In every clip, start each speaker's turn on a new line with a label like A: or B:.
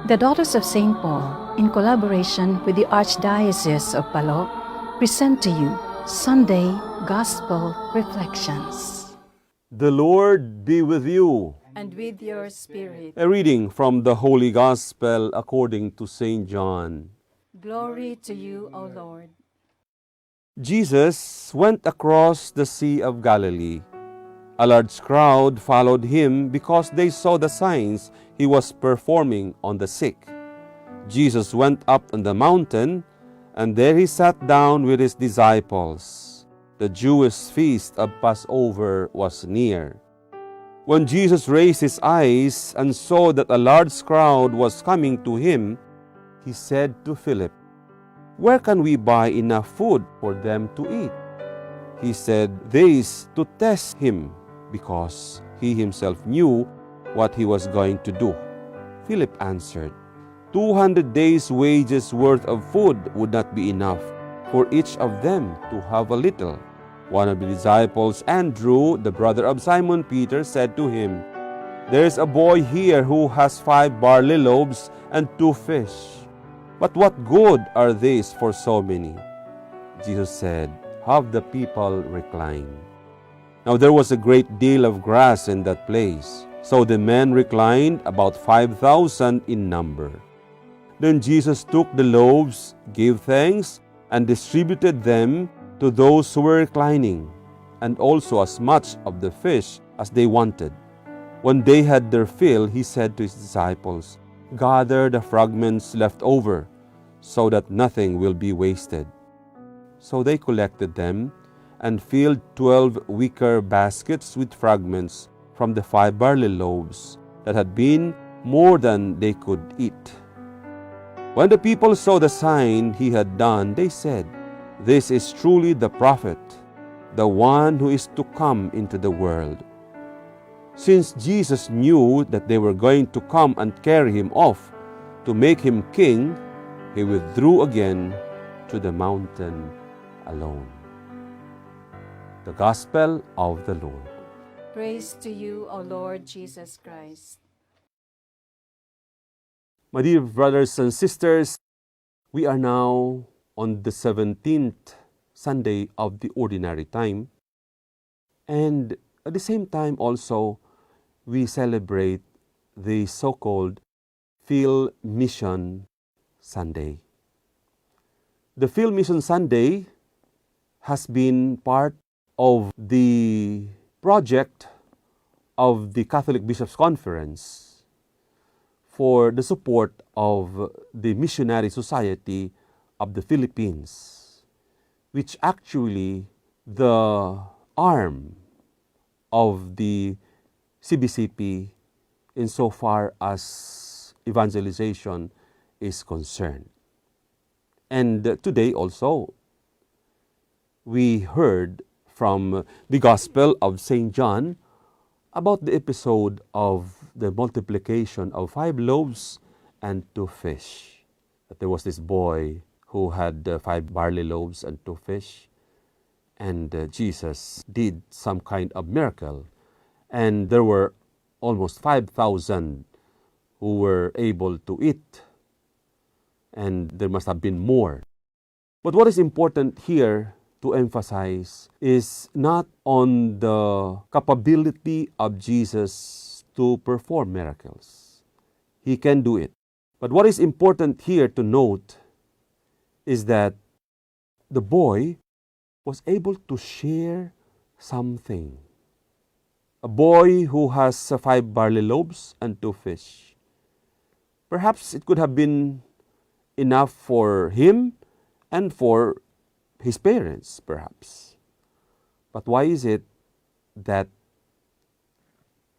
A: The Daughters of St. Paul, in collaboration with the Archdiocese of Palo, present to you Sunday Gospel Reflections.
B: The Lord be with you.
A: And with your spirit.
B: A reading from the Holy Gospel according to St. John.
A: Glory to you, O Lord.
B: Jesus went across the Sea of Galilee. A large crowd followed him because they saw the signs he was performing on the sick. Jesus went up on the mountain, and there he sat down with his disciples. The Jewish feast of Passover was near. When Jesus raised his eyes and saw that a large crowd was coming to him, he said to Philip, "Where can we buy enough food for them to eat?" He said this to test him, because he himself knew what he was going to do. Philip answered, "200 days' wages' worth of food would not be enough for each of them to have a little." One of the disciples, Andrew, the brother of Simon Peter, said to him, "There is a boy here who has 5 barley loaves and two fish. But what good are these for so many?" Jesus said, "Have the people recline." Now there was a great deal of grass in that place. So the men reclined, about 5,000 in number. Then Jesus took the loaves, gave thanks, and distributed them to those who were reclining, and also as much of the fish as they wanted. When they had their fill, he said to his disciples, "Gather the fragments left over, so that nothing will be wasted." So they collected them and filled 12 wicker baskets with fragments from the 5 barley loaves that had been more than they could eat. When the people saw the sign he had done, they said, "This is truly the prophet, the one who is to come into the world." Since Jesus knew that they were going to come and carry him off to make him king, he withdrew again to the mountain alone. The Gospel of the Lord.
A: Praise to you, O Lord Jesus Christ.
B: My dear brothers and sisters, we are now on the 17th Sunday of the Ordinary Time. And at the same time also, we celebrate the so-called Phil Mission Sunday. The Phil Mission Sunday has been part of the project of the Catholic Bishops' Conference for the support of the Missionary Society of the Philippines, which actually the arm of the CBCP insofar as evangelization is concerned. And today also, we heard from the Gospel of St. John about the episode of the multiplication of 5 loaves and two fish. That there was this boy who had 5 barley loaves and two fish, and Jesus did some kind of miracle, and there were almost 5,000 who were able to eat, and there must have been more. But what is important here to emphasize is not on the capability of Jesus to perform miracles. He can do it. But what is important here to note is that the boy was able to share something. A boy who has 5 barley loaves and two fish. Perhaps it could have been enough for him and for his parents, perhaps. But why is it that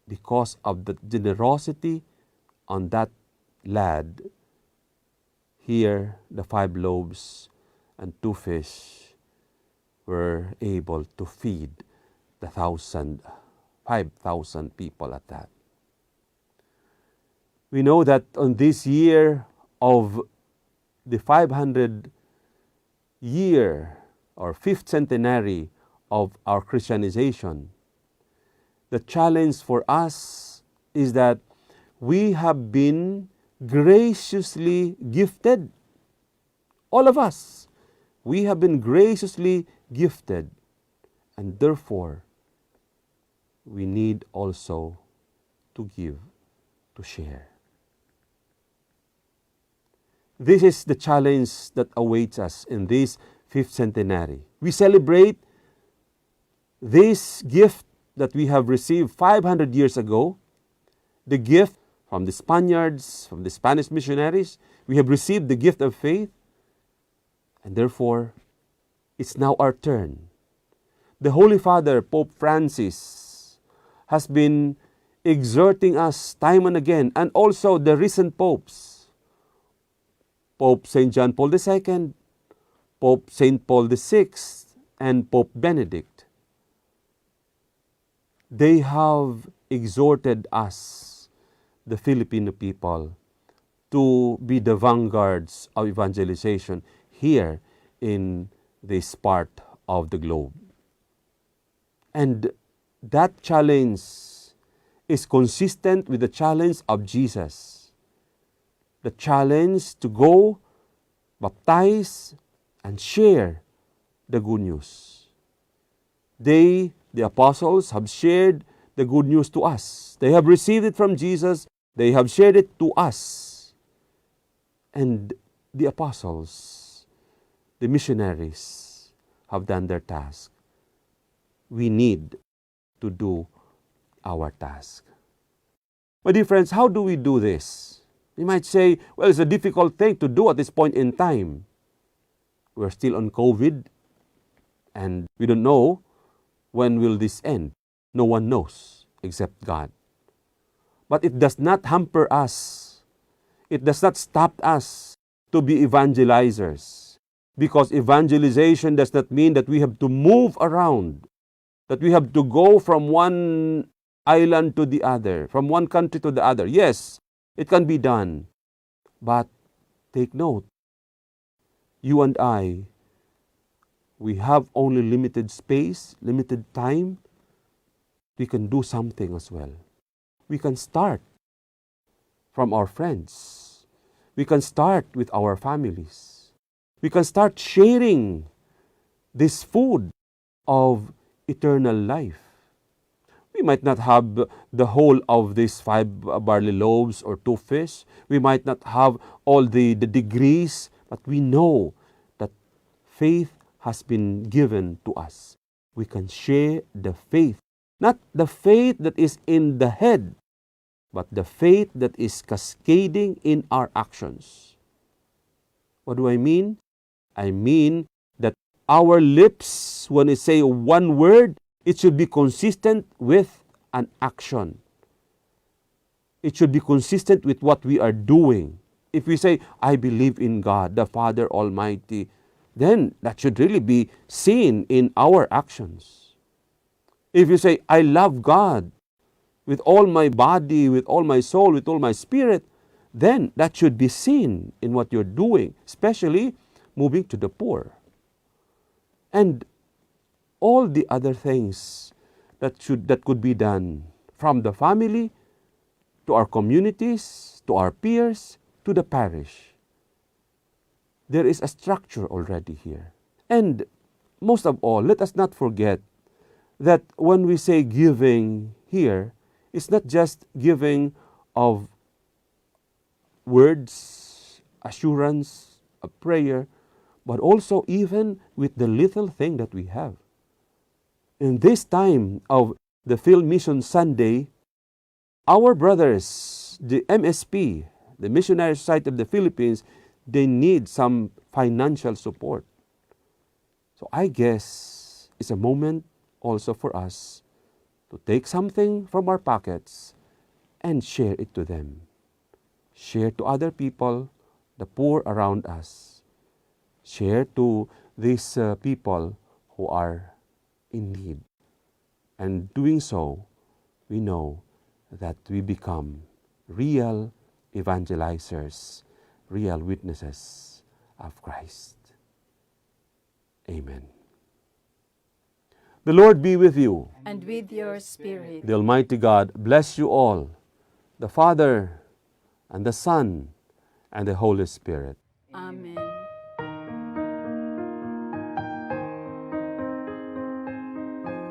B: because of the generosity on that lad, here the 5 loaves and two fish were able to feed the 5,000 people at that? We know that on this year of the 500 year or fifth centenary of our Christianization, the challenge for us is that we have been Graciously gifted. All of us, we have been graciously gifted. And therefore, we need also to give, to share. This is the challenge that awaits us in this fifth centenary. We celebrate this gift that we have received 500 years ago, the gift from the Spaniards, from the Spanish missionaries. We have received the gift of faith, and therefore, it's now our turn. The Holy Father, Pope Francis, has been exhorting us time and again, and also the recent popes, Pope St. John Paul II, Pope St. Paul VI, and Pope Benedict. They have exhorted us, the Filipino people, to be the vanguards of evangelization here in this part of the globe. And that challenge is consistent with the challenge of Jesus. The challenge to go, baptize, and share the good news. They, the apostles, have shared the good news to us. They have received it from Jesus. They have shared it to us. And the apostles, the missionaries, have done their task. We need to do our task. My dear friends, how do we do this? You might say, "Well, it's a difficult thing to do at this point in time. We're still on COVID and we don't know when will this end." No one knows except God. But it does not hamper us. It does not stop us to be evangelizers. Because evangelization does not mean that we have to move around, that we have to go from one island to the other, from one country to the other. Yes, it can be done. But take note, you and I, we have only limited space, limited time. We can do something as well. We can start from our friends. We can start with our families. We can start sharing this food of eternal life. We might not have the whole of these five barley loaves or two fish. We might not have all the degrees, but we know that faith has been given to us. We can share the faith. Not the faith that is in the head, but the faith that is cascading in our actions. What do I mean? I mean that our lips, when we say one word, it should be consistent with an action. It should be consistent with what we are doing. If we say, "I believe in God, the Father Almighty," then that should really be seen in our actions. If you say, "I love God with all my body, with all my soul, with all my spirit," then that should be seen in what you're doing, especially moving to the poor. And all the other things that could be done from the family to our communities, to our peers, to the parish. There is a structure already here. And most of all, let us not forget that when we say giving here, it's not just giving of words, assurance, a prayer, but also even with the little thing that we have. In this time of the Field Mission Sunday, our brothers, the MSP, the Missionary Society of the Philippines, they need some financial support. So I guess it's a moment also for us to take something from our pockets and share it to them. Share to other people, the poor around us. Share to these people who are in need. And doing so, we know that we become real evangelizers, real witnesses of Christ. Amen. The Lord be with you.
A: And with your spirit.
B: The Almighty God bless you all, the Father, and the Son, and the Holy Spirit.
A: Amen.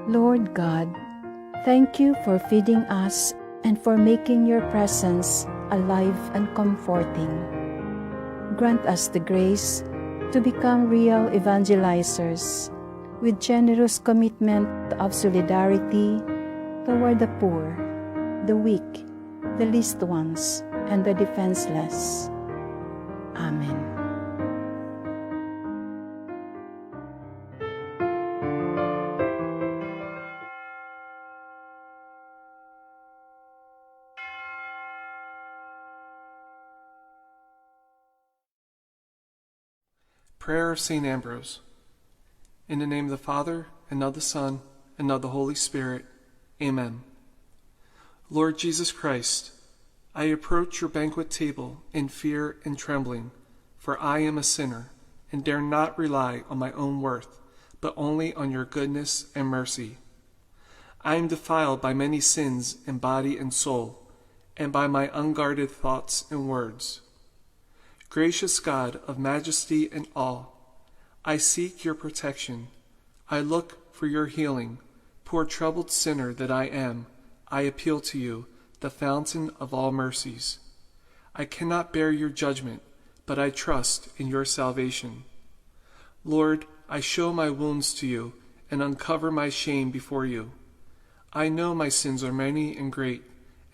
A: Lord God, thank you for feeding us and for making your presence alive and comforting. Grant us the grace to become real evangelizers with generous commitment of solidarity toward the poor, the weak, the least ones, and the defenseless. Amen.
C: Prayer of St. Ambrose. In the name of the Father, and of the Son, and of the Holy Spirit. Amen. Lord Jesus Christ, I approach your banquet table in fear and trembling, for I am a sinner, and dare not rely on my own worth, but only on your goodness and mercy. I am defiled by many sins in body and soul, and by my unguarded thoughts and words. Gracious God of majesty and awe, I seek your protection. I look for your healing. Poor troubled sinner that I am, I appeal to you, the fountain of all mercies. I cannot bear your judgment, but I trust in your salvation. Lord, I show my wounds to you and uncover my shame before you. I know my sins are many and great,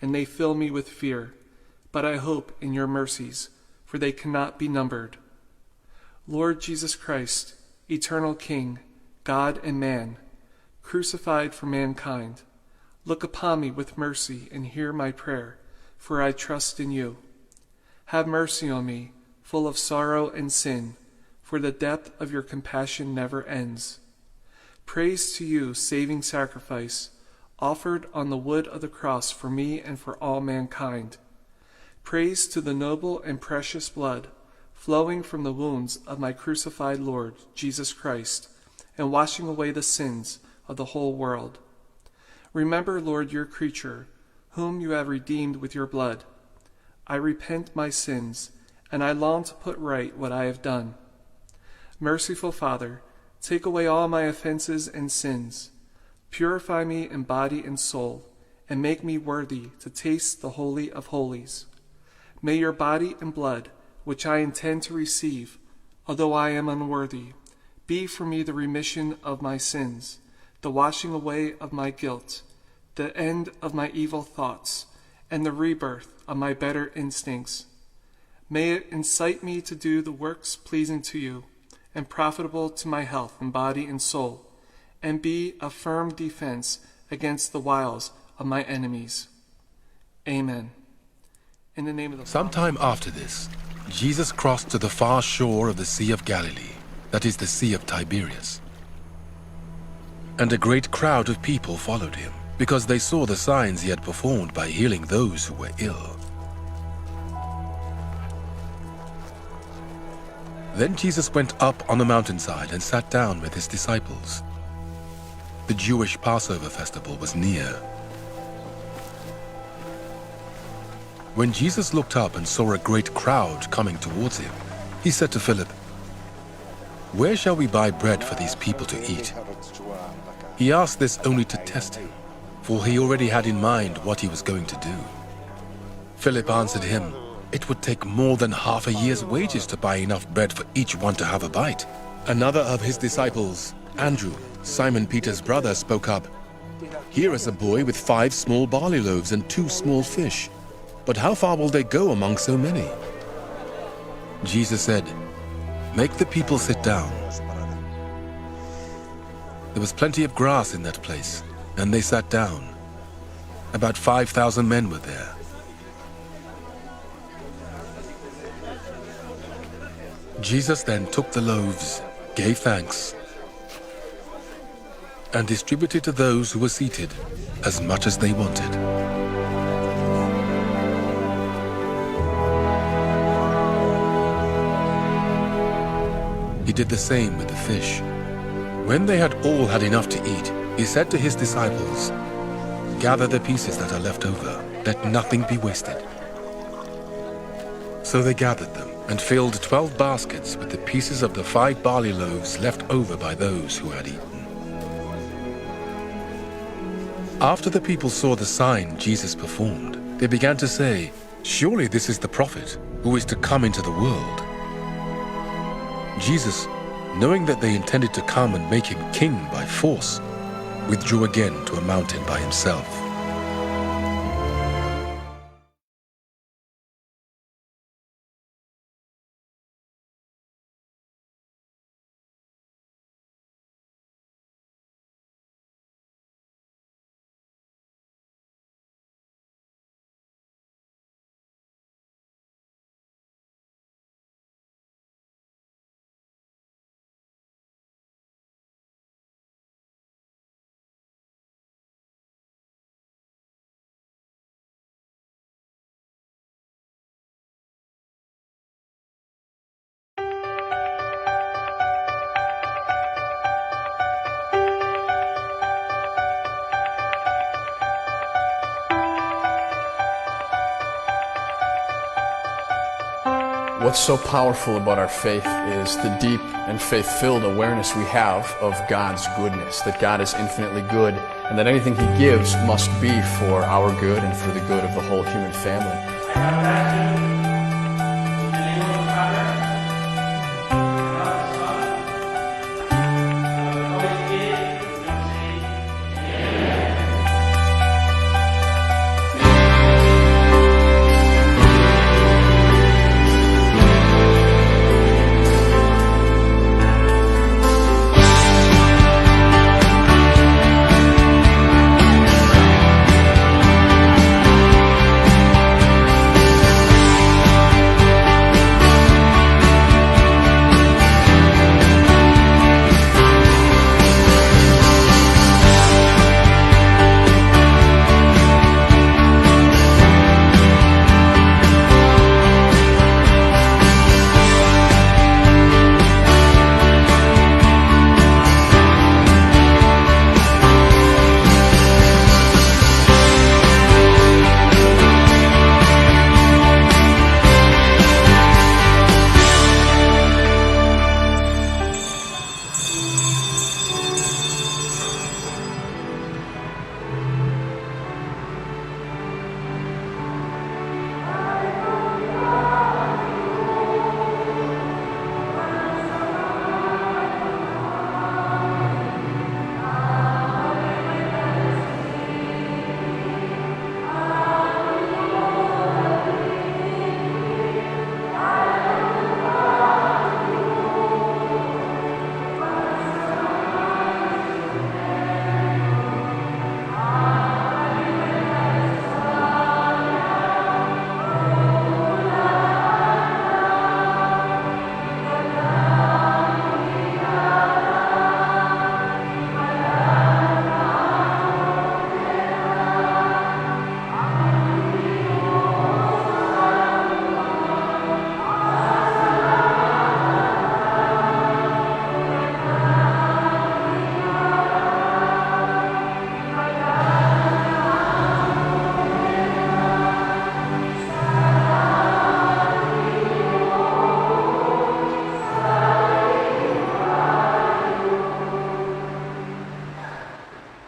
C: and they fill me with fear, but I hope in your mercies, for they cannot be numbered. Lord Jesus Christ, eternal King, God and man, crucified for mankind, look upon me with mercy and hear my prayer, for I trust in you. Have mercy on me, full of sorrow and sin, for the depth of your compassion never ends. Praise to you, saving sacrifice, offered on the wood of the cross for me and for all mankind. Praise to the noble and precious blood flowing from the wounds of my crucified Lord, Jesus Christ, and washing away the sins of the whole world. Remember, Lord, your creature, whom you have redeemed with your blood. I repent my sins, and I long to put right what I have done. Merciful Father, take away all my offenses and sins. Purify me in body and soul, and make me worthy to taste the Holy of Holies. May your body and blood, which I intend to receive, although I am unworthy, be for me the remission of my sins, the washing away of my guilt, the end of my evil thoughts, and the rebirth of my better instincts. May it incite me to do the works pleasing to you, and profitable to my health and body and soul, and be a firm defense against the wiles of my enemies. Amen. In the name of the
D: Sometime after this, Jesus crossed to the far shore of the Sea of Galilee, that is the Sea of Tiberias. And a great crowd of people followed him, because they saw the signs he had performed by healing those who were ill. Then Jesus went up on the mountainside and sat down with his disciples. The Jewish Passover festival was near. When Jesus looked up and saw a great crowd coming towards him, he said to Philip, "Where shall we buy bread for these people to eat?" He asked this only to test him, for he already had in mind what he was going to do. Philip answered him, "It would take more than half a year's wages to buy enough bread for each one to have a bite." Another of his disciples, Andrew, Simon Peter's brother, spoke up, "Here is a boy with 5 small barley loaves and 2 small fish. But how far will they go among so many?" Jesus said, "Make the people sit down." There was plenty of grass in that place, and they sat down. About 5,000 men were there. Jesus then took the loaves, gave thanks, and distributed to those who were seated as much as they wanted. He did the same with the fish. When they had all had enough to eat, he said to his disciples, "Gather the pieces that are left over, let nothing be wasted." So they gathered them and filled 12 baskets with the pieces of the 5 barley loaves left over by those who had eaten. After the people saw the sign Jesus performed, they began to say, "Surely this is the prophet who is to come into the world." Jesus, knowing that they intended to come and make him king by force, withdrew again to a mountain by himself.
E: What's so powerful about our faith is the deep and faith-filled awareness we have of God's goodness, that God is infinitely good, and that anything He gives must be for our good and for the good of the whole human family.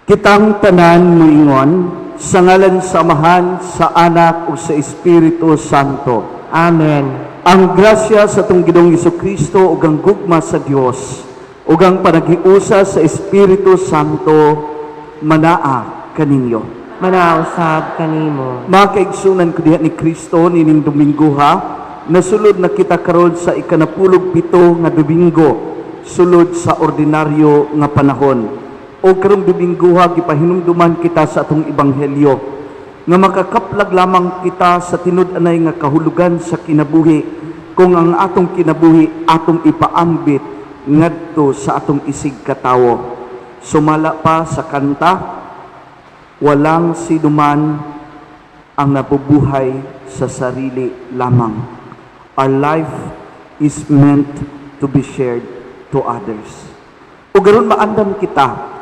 F: Kitang tanan moingon sa ngalan sa Amahan, sa Anak ug sa Espiritu Santo.
G: Amen.
F: Ang grasya sa atong Ginoong Hesukristo ug ang gugma sa Dios ug ang panaghiusa sa Espiritu Santo manaa kaninyo.
G: Manaa usab kanimo.
F: Mga kaigsunan ko diha ni Kristo nining Domingo ha, nasulod na kita karon sa ikanapulog-pito nga Domingo sulod sa ordinaryo nga panahon. O karong Domingo ha, gipahinumduman kita sa atong ebanghelyo nga makakaplag lamang kita sa tinud-anay nga kahulugan sa kinabuhi kung ang atong kinabuhi atong ipaambit ngadto sa atong isig katawo. Sumala pa sa kanta, walang sinuman ang nabubuhay sa sarili lamang. Our life is meant to be shared to others. O garon maandam kita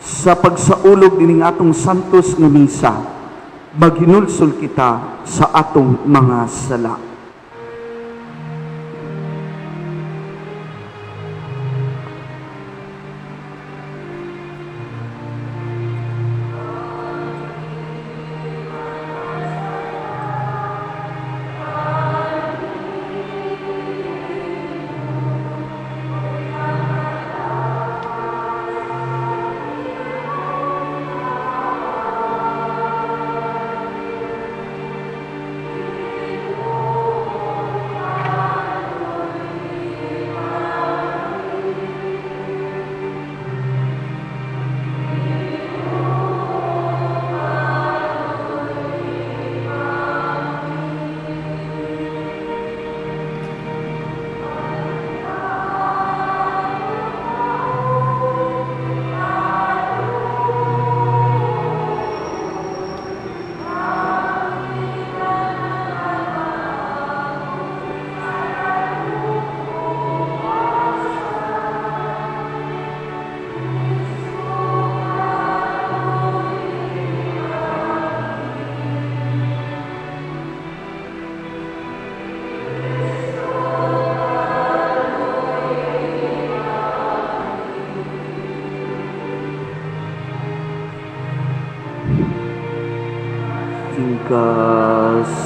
F: sa pagsaulog dining atong santos nga misa, maghinulsol kita sa atong mga sala.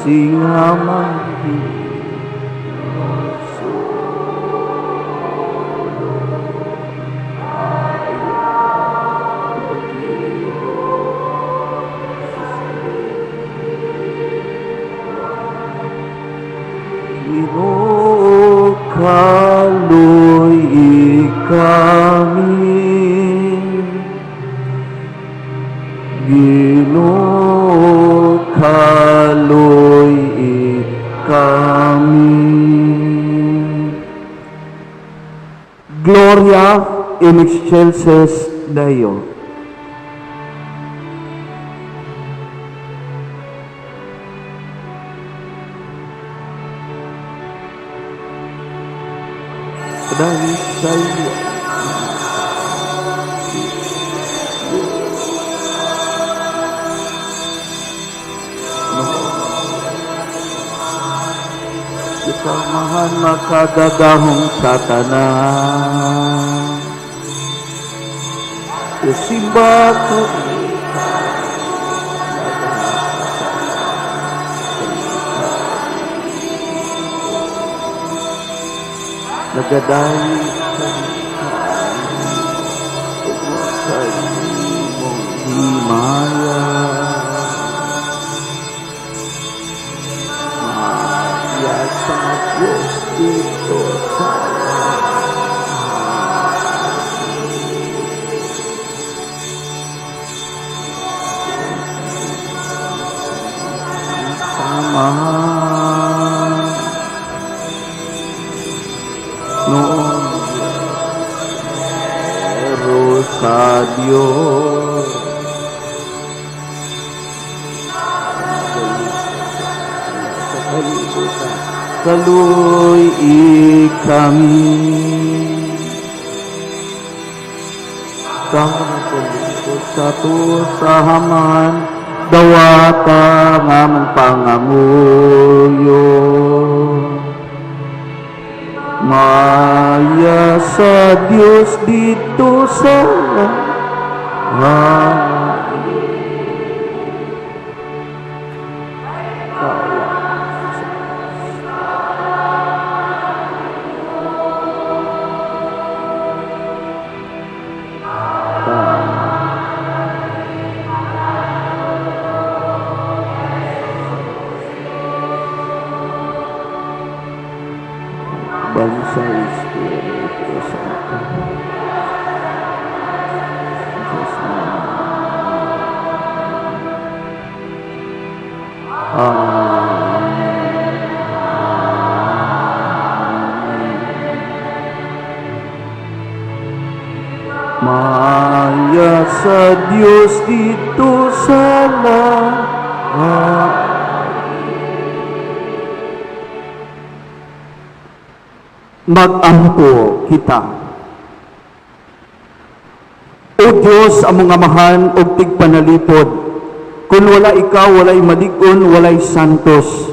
F: Singamahi. Ginoo, kaluy kami. Ginoo, kaluy kami. Gloria in excelsis Deo. Dahil sa iyo. Kasamahan makagagahong Satanas. Simba ko. Nagaday sa imong himaya. Maya sa Diyos dito sa samahan. Noon pero sa Diyos sa kalibutan, kaluy kami. Kamo sa to sa haman, dawata nga mong pangamuyo. Maya sa Diyos dito sa langit. Bansa Espiritu Santo. Diyos na. Amen. Maya sa Diyos dito sa langit. Mag-ampo kita. O Diyos, among Amahan ug tigpanalipod, kung wala ikaw, walay malig-on, walay santos.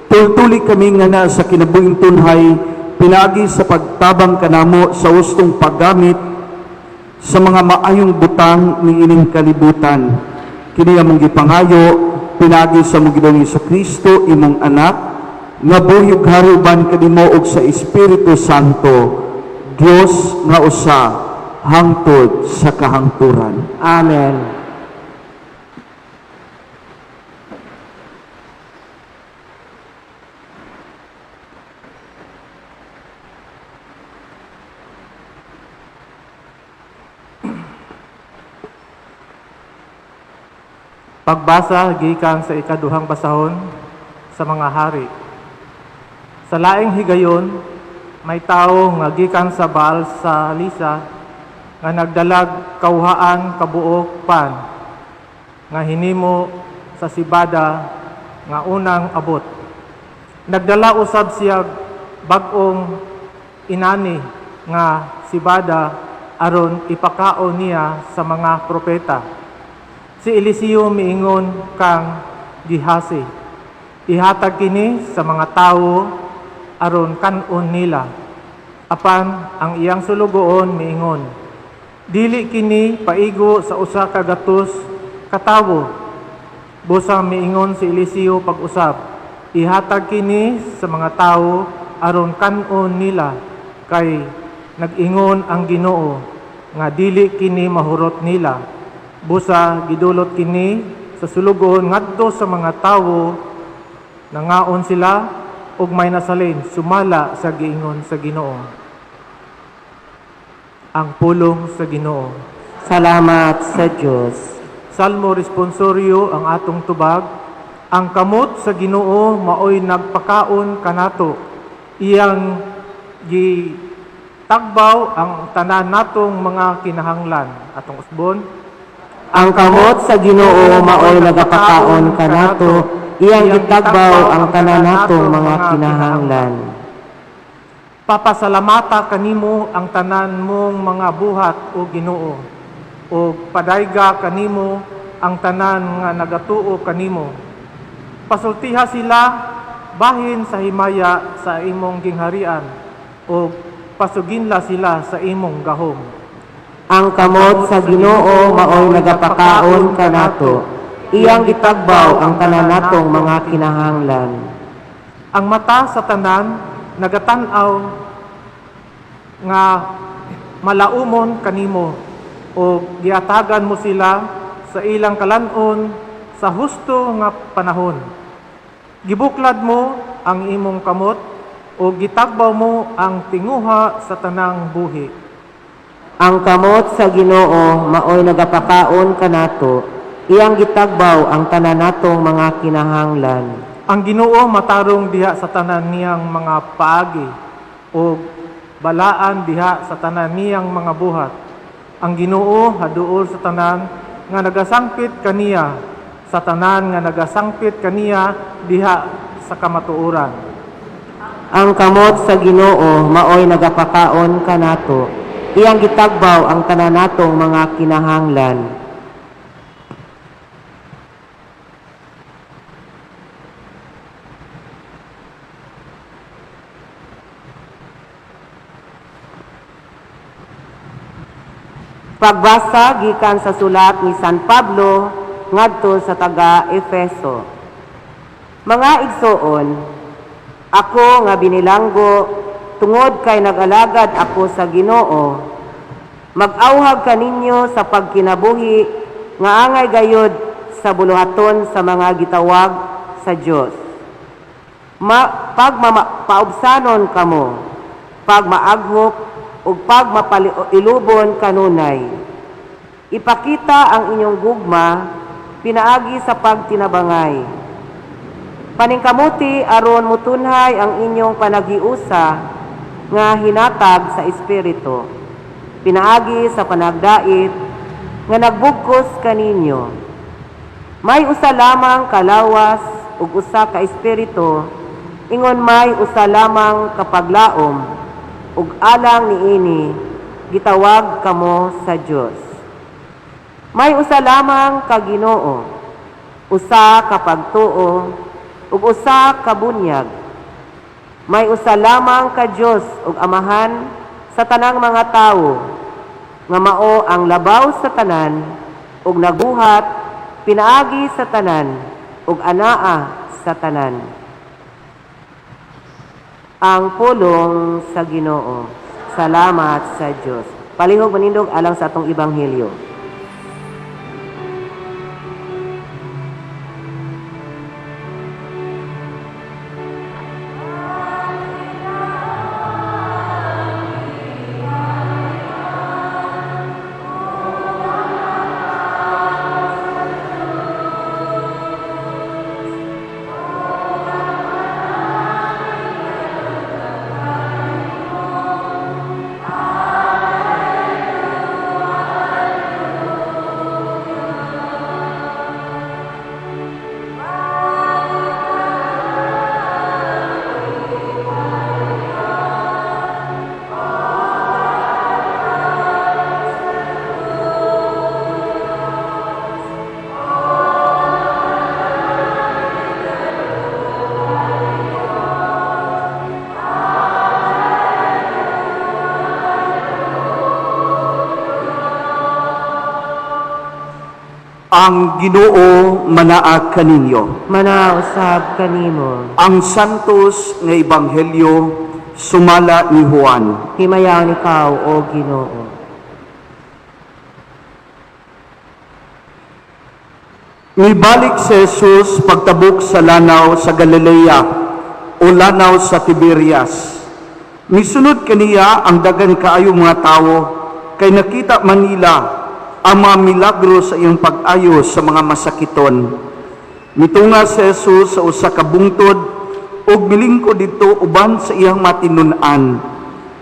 F: Tultuli kami nga na sa kinabuhing tunhay, pinaagi sa pagtabang kanamo sa hustong paggamit sa mga maayong butang ni ining kalibutan. Kini among gipangayo, pinaagi sa among Ginoong Kristo, imong anak, nga buhi ug hari uban kanimo ug sa Espiritu Santo, Dios nga usa, hangtod sa kahangturan.
G: Amen.
H: Pagbasa gikan sa ikaduhang basahon sa mga hari. Sa laing higayon, may tawo nga gikan sa Baal sa Lisa nga nagdalag kawhaan kabuok pan nga hinimo sa sibada nga unang abot. Nagdala usab siya bag-ong inani nga sibada aron ipakaon niya sa mga propeta. Si Eliseo miingon kang Gihasi, ihatag kini sa mga tawo aron kan-on nila. Apan ang iyang sulugoon miingon, dili kini paigo sa usa ka gatos ka tawo. Busa miingon si Eliseo pag-usab, Ihatag kini sa mga tawo aron kan-on nila, kay nag-ingon ang Ginoo nga dili kini mahurot nila. Busa gidulot kini sa sulugoon ngadto sa mga tawo, nangaon sila ug may nasalin sumala sa giingon sa Ginoo. Ang pulong sa Ginoo.
G: Salamat sa Dios.
H: Salmo responsorio ang atong tubag. Ang kamot sa Ginoo maoy nagpakaon kanato. Iyang gitagbaw ang tanan natong mga kinahanglan. Atong usbon.
G: Ang kamot sa Ginoo maoy nagapakaon kanato. Iyang gitagbaw ang tanan natong mga kinahanglan.
H: Papasalamata kanimo ang tanan mong mga buhat, o Ginoo, o padayga kanimo ang tanan nga nagatuo kanimo. Pasultiha sila bahin sa himaya sa imong gingharian, o pasuginla sila sa imong gahom.
G: Ang kamot sa Ginoo maoy nagapakaon kanato. Iyang gitagbaw ang tanan natong mga kinahanglan.
H: Ang mata sa tanan nagatan-aw nga malaumon kanimo, o giatagan mo sila sa ilang kalanon sa husto nga panahon. Gibuklad mo ang imong kamot o gitagbaw mo ang tinguha sa tanang buhi.
G: Ang kamot sa Ginoo maoy nagapakaon kanato. Iyang gitagbaw ang tanan natong mga kinahanglan.
H: Ang Ginoo matarong diha sa tanan niyang mga paagi, o balaan diha sa tanan niyang mga buhat. Ang Ginoo haduol sa tanan nga nagasangpit kaniya, sa tanan nga nagasangpit kaniya diha sa kamatuoran.
G: Ang kamot sa Ginoo maoy nagapakaon kanato. Iyang gitagbaw ang tanan natong mga kinahanglan. Pagbasa gikan sa sulat ni San Pablo ngadto sa taga Efeso. Mga igsoon, ako nga binilanggo tungod kay nag-alagad ako sa Ginoo, mag-awhag kaninyo sa pagkinabuhi nga angay gayod sa buluhaton sa mga gitawag sa Dios. Pagpaubsanon kamo, pagmaaghop ug pagmapalilubon kanunay. Ipakita ang inyong gugma pinaagi sa pagtinabangay. Paningkamuti aron mutunhay ang inyong panaghiusa nga hinatag sa espiritu, pinaagi sa panagdait nga nagbugkos kaninyo. May usa lamang kalawas ug usa ka espiritu, ingon may usa lamang kapaglaom ug alang niini gitawag kamo sa Dios. May usa lamang ka Ginoo, usa ka pagtuo ug usa ka bunyag. May usa lamang ka Dios ug Amahan sa tanang mga tawo, nga mao ang labaw sa tanan ug nagbuhat pinaagi sa tanan ug anaa sa tanan. Ang pulong sa Ginoo. Salamat sa Dios. Palihog manindog alang sa atong ebanghelyo.
F: Ang Ginoo manaa kaninyo.
G: Manaa usab kanimo.
F: Ang Santos nga Ebanghelyo sumala ni Juan.
G: Himayaon ikaw, O Ginoo.
F: Mibalik si Jesus pagtabok sa lanaw sa Galilea o lanaw sa Tiberias. Misunod kaniya ang daghan kaayo mga tawo kay nakita man nila ang mga milagro sa iyang pag-ayo sa mga masakiton. Mitunga si Jesus sa usa ka bungtod ug milingkod didto uban sa iyang matinun-an.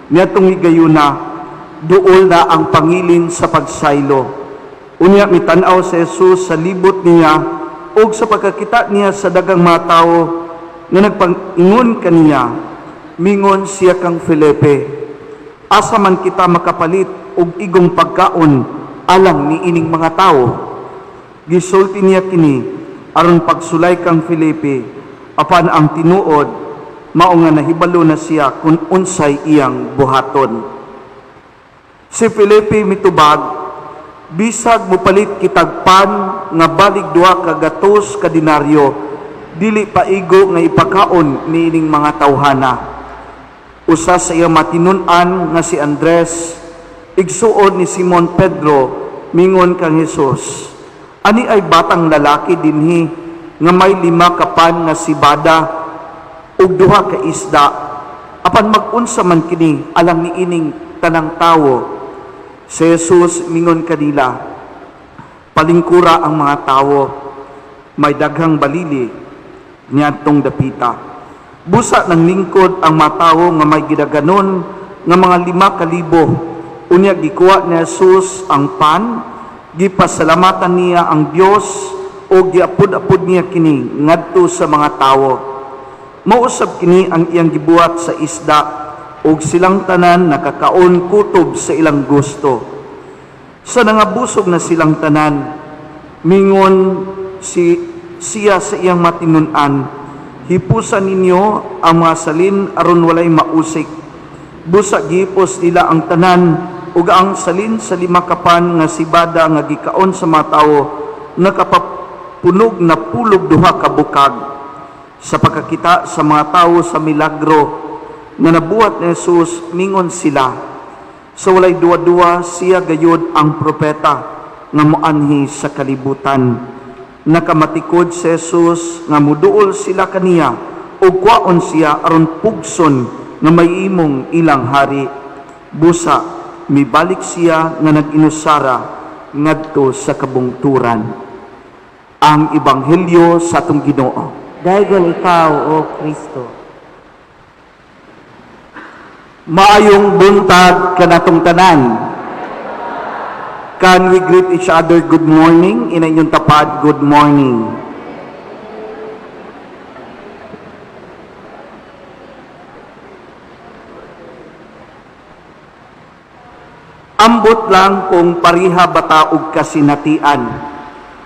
F: Niadtong higayuna, duol na ang pangilin sa pagsaylo. Unya mitan-aw si Jesus sa libot niya ug sa pagkakita niya sa daghang mga tawo nga nagpang-ingon kaniya, mingon siya kang Felipe, "Asa man kita makapalit og igong pagkaon alang niining mga tawo?" Gisulti niya kini aron pagsulay kang Felipe, apan ang tinuod mao nga nahibalo na siya kung unsay iyang buhaton. Si Felipe mitubag, "Bisag mopalit kitag pan nga balig 200 ka denaryo, dili paigo nga ipakaon niining mga tawhana." Usa sa iyang matinun-an nga si Andres, igsuon ni Simon Pedro, mingon kang Jesus, "Ani ay batang lalaki dinhi nga may 5 ka pan nga sibada ug 2 ka isda, apan mag-unsa man kini alang niining tanang tawo?" Si Jesus mingon kanila, "Palingkura ang mga tawo." May daghang balili niadtong dapita. Busa nang lingkod ang mga tawo nga may gidaganon nga mga 5,000. Unya gikuha ni Jesus ang pan, gipasalamatan niya ang Dios o giapod-apod niya kini ngadto sa mga tawo. Mausab kini ang iyang gibuhat sa isda, og silang tanan nakakaon kutob sa ilang gusto. Sa nangabusog na silang tanan, mingon siya sa iyang matinun-an, "Hipusan ninyo ang mga salin aron walay mausik." Busa gihipos nila ang tanan, ug ang salin sa 5 ka pan nga sibada nga gikaon sa mga tawo nakapapunog na 12 ka bukag. Sa pagkakita sa mga tawo sa milagro nga nabuhat ni Jesus, mingon sila, "Sa walay duwa-duwa, siya gayud ang propeta nga moanhi sa kalibutan." Nakamatikod si Jesus nga muduol sila kaniya ug kwaon siya aron pugson nga may imong ilang hari. Busa mibalik siya nga nag-inusara ngadto sa kabungturan. Ang Ebanghelyo sa atong Ginoo.
G: Daygon ikaw, O Kristo.
F: Maayong buntag kanatong tanan. Can we greet each other good morning? Ina inyong tapad, good morning. Ambot lang kung pariha bata og kasinatian.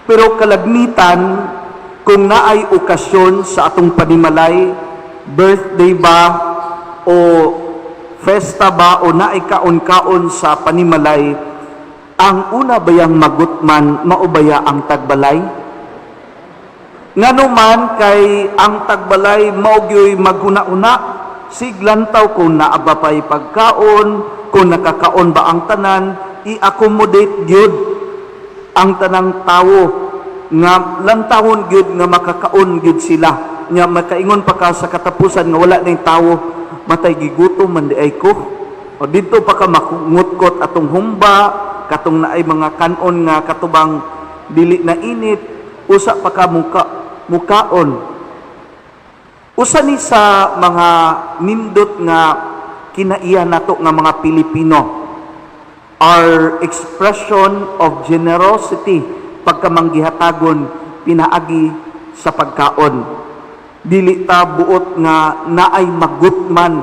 F: Pero kalagmitan, kung naay okasyon sa atong panimalay, birthday ba o festa ba o naay kaon-kaon sa panimalay, ang una bayang magutman, maubaya ang tagbalay? Ngano man kay ang tagbalay maugyoy maghuna-una, siglantaw kung naaba pa'y pagkaon, kung nakakaon ba ang tanan, i-accommodate gyud ang tanang tawo nga lantawon gyud nga makakaon gyud sila. Nya makaingon pa ka sa katapusan nga wala ning tawo, matay gigutom man di ay ko. O didto pa ka makungutkot atong humba, katong naay mga kanon nga katubang dili na init, usa pa ka mukaon. Usa ni sa mga nindot nga kinaiya nato nga mga Pilipino, our expression of generosity pagkamanggihatagon pinaagi sa pagkaon. Dili ta buot nga naay magutman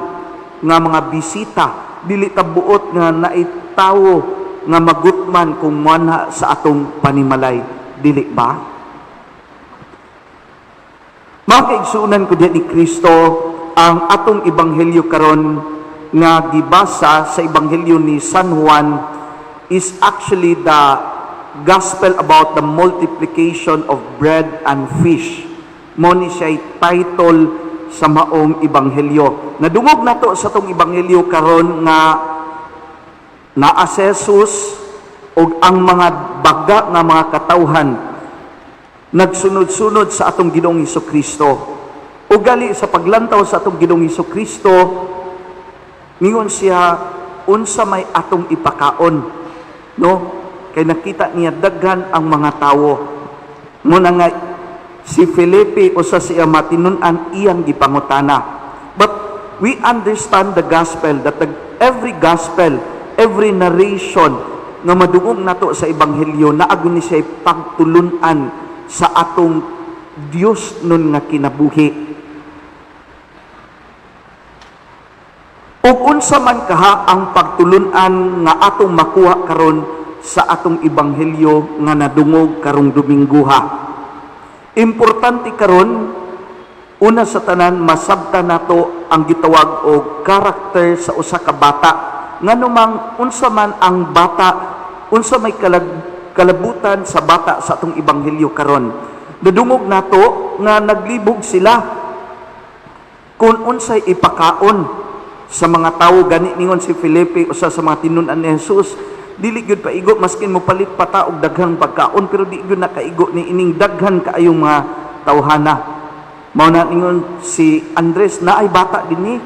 F: nga mga bisita, dili ta buot nga naay tawo nga magutman kung muanha sa atong panimalay, dili ba? Mga kaigsuonan ko diha ni Kristo, ang atong ebanghelyo karon nga gibasa sa ebanghelyo ni San Juan is actually the Gospel about the multiplication of bread and fish. Mao ni siya title sa maong ebanghelyo. Nadungog nato sa atong ebanghelyo karon nga naa si Jesus ug ang mga baga nga mga katawhan nagsunod-sunod sa atong Ginoong Kristo. Ug gali sa paglantaw sa atong Ginoong Kristo, mingon siya, "Unsa may atong ipakaon?" No? Kay nakita niya daghan ang mga tawo. Muna nga si Felipe, usa siya matinun-an, iyang gipangutana. But we understand the gospel that every gospel, every narration nga madungog nato sa ebanghelyo, naa gud ni siya pagtulunan sa atong Dios nun nga kinabuhi. Ug unsa man kaha ang pagtulunan nga atong makuha karon sa atong ebanghelyo nga nadungog karong Domingguha? Importante karon, una sa tanan, masabtan nato ang gitawag og karakter sa usa ka bata. Nganumang unsa man ang bata, unsa may kalabutan sa bata sa atong ebanghelyo karon? Nadungog nato nga naglibog sila kung unsay ipakaon sa mga tawo. Gani ningon si Felipe, usa sa mga tinun-an ni Jesus, "Dili gyud paigo maskin mo palit pa ta og daghang pagkaon, pero di gyud nakaigo ni ining daghan kaayong mga tawhana." Mao na ningon si Andres, "Naay bata dinhi,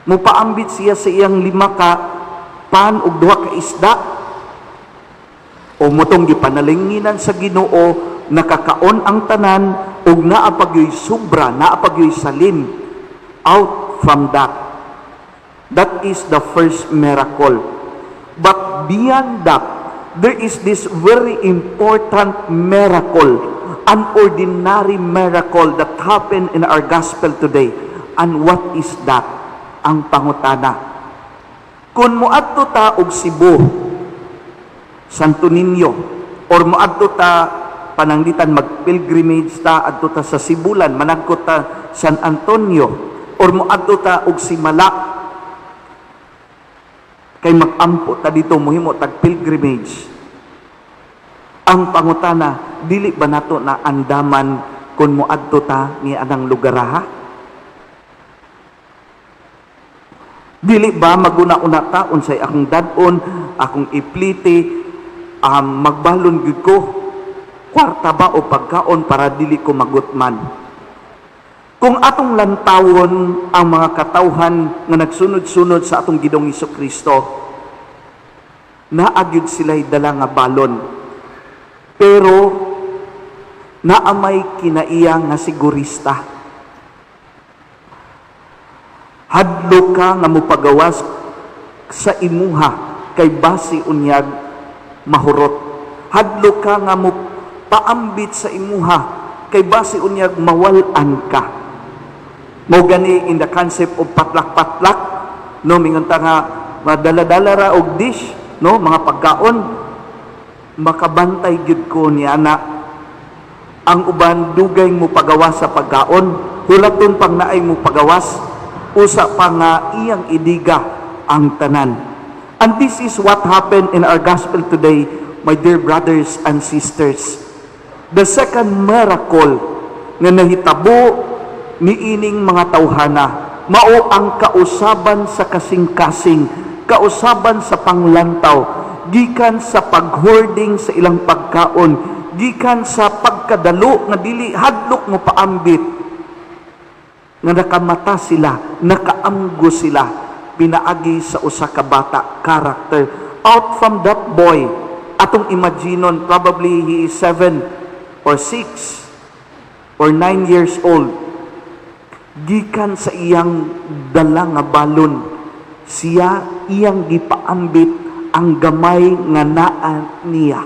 F: mupaambit siya sa iyang 5 ka pan ug 2 ka isda." O motong gipanalinginan sa Ginoo, nakakaon ang tanan ug naa pa gyoy sobra, naa pa gyoy salin out from that. That is the first miracle. But beyond that, there is this very important miracle, an ordinary miracle that happened in our gospel today. And what is that? Ang pangutana. Kung moadto ta og Cebu, Santo Niño, or moadto ta pananglitan mag-pilgrimage ta adto ta sa Sibulan, managkot ta San Antonio, or moadto ta og Simala, kay mag-ampo ta dito, mohimo tag pilgrimage. Ang pangutana, dili ba nato na andaman kung moadto ta ni anang lugar ha? Dili ba maguna-una ta unsay akong dad-on, akong ipliti, magbalon gyud ko, kwarta ba o pagkaon para dili ko magutman? Kung atong lantawon ang mga katawhan nga nagsunod-sunod sa atong Ginoong Kristo, naa gyud sila'y dala nga balon. Pero naa may kinaiya nga sigurista. Hadlok ka nga mopagawas sa imuha kay basi unyag mahurot. Hadlok ka nga mopaambit sa imuha kay basi unyag mawal-an ka. Mao gani in the concept of patlak-patlak, no, mingon ta nga madala-dala ra og dish, no, mga pagkaon, makabantay gyud ko ni ana. Ang uban dugay mo pagawas sa pagkaon, hulaton pang naay mo pagawas, usa pa nga iyang idiga ang tanan. And this is what happened in our gospel today, my dear brothers and sisters. The second miracle nga nahitabo niining mga tawhana, mao ang kausaban sa kasing-kasing, kausaban sa panglantaw, gikan sa paghoarding sa ilang pagkaon, gikan sa pagkadalo nga dili hadlok mo paambit, nga nakamata sila, nakaamgo sila, pinaagi sa usa ka bata, character. Out from that boy, atong imaginon, probably he is 7 or 6 or 9 years old. Gikan sa iyang dala nga balon, siya iyang gipaambit ang gamay nga naa niya.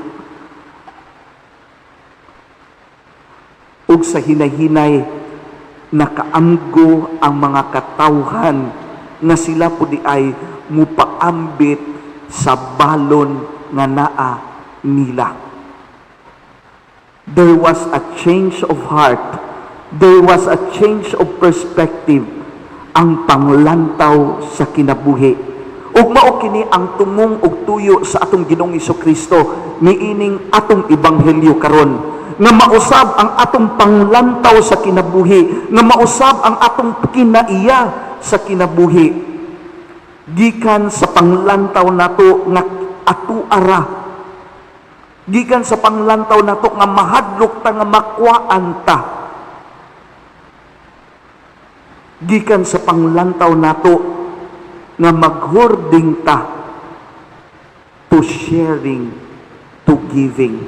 F: Ug sa hinay-hinay, nakaamgo ang mga katawhan nga sila pudi ay mupaambit sa balon nga naa nila. There was a change of heart. There was a change of perspective. Ang panglantaw sa kinabuhi. Ug mao kini ang tumong ug tuyo sa atong Ginoong Kristo niining atong ebanghelyo karon, nga mausab ang atong panglantaw sa kinabuhi, nga mausab ang atong kinaiya sa kinabuhi gikan sa panglantaw nato nga atuara, gikan sa panglantaw nato nga mahadlok ta nga makuhaan ta, gikan sa panglantaw nato nga maghording ta to sharing, to giving.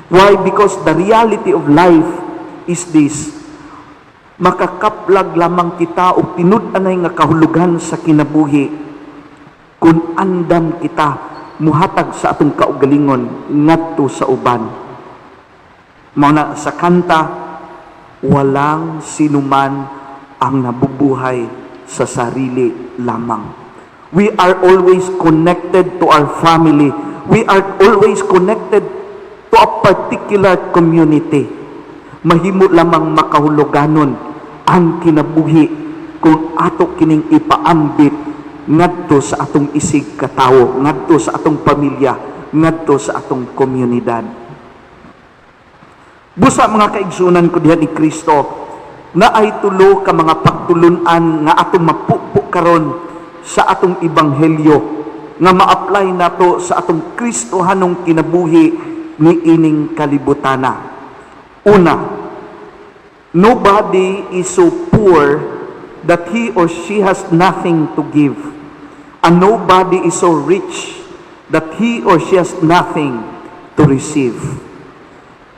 F: Why? Because the reality of life is this: makakaplag lamang kita og tinud-anay nga kahulugan sa kinabuhi kung andam kita muhatag sa atong kaugalingon ngadto sa uban. Mao na sa kanta, walang sinuman ang nabubuhay sa sarili lamang. We are always connected to our family. We are always connected to a particular community. Mahimo lamang makahuluganon ang kinabuhi kung ato kining ipaambit ngadto sa atong isig katawo, ngadto sa atong pamilya, ngadto sa atong komunidad. Busa, mga kaigsunan ko diha ni Kristo, naay tulo ka mga pagtulunan nga atong mapupo karon sa atong ebanghelyo nga ma-apply nato sa atong Kristohanong kinabuhi niining kalibutana. Una, nobody is so poor that he or she has nothing to give. And nobody is so rich that he or she has nothing to receive.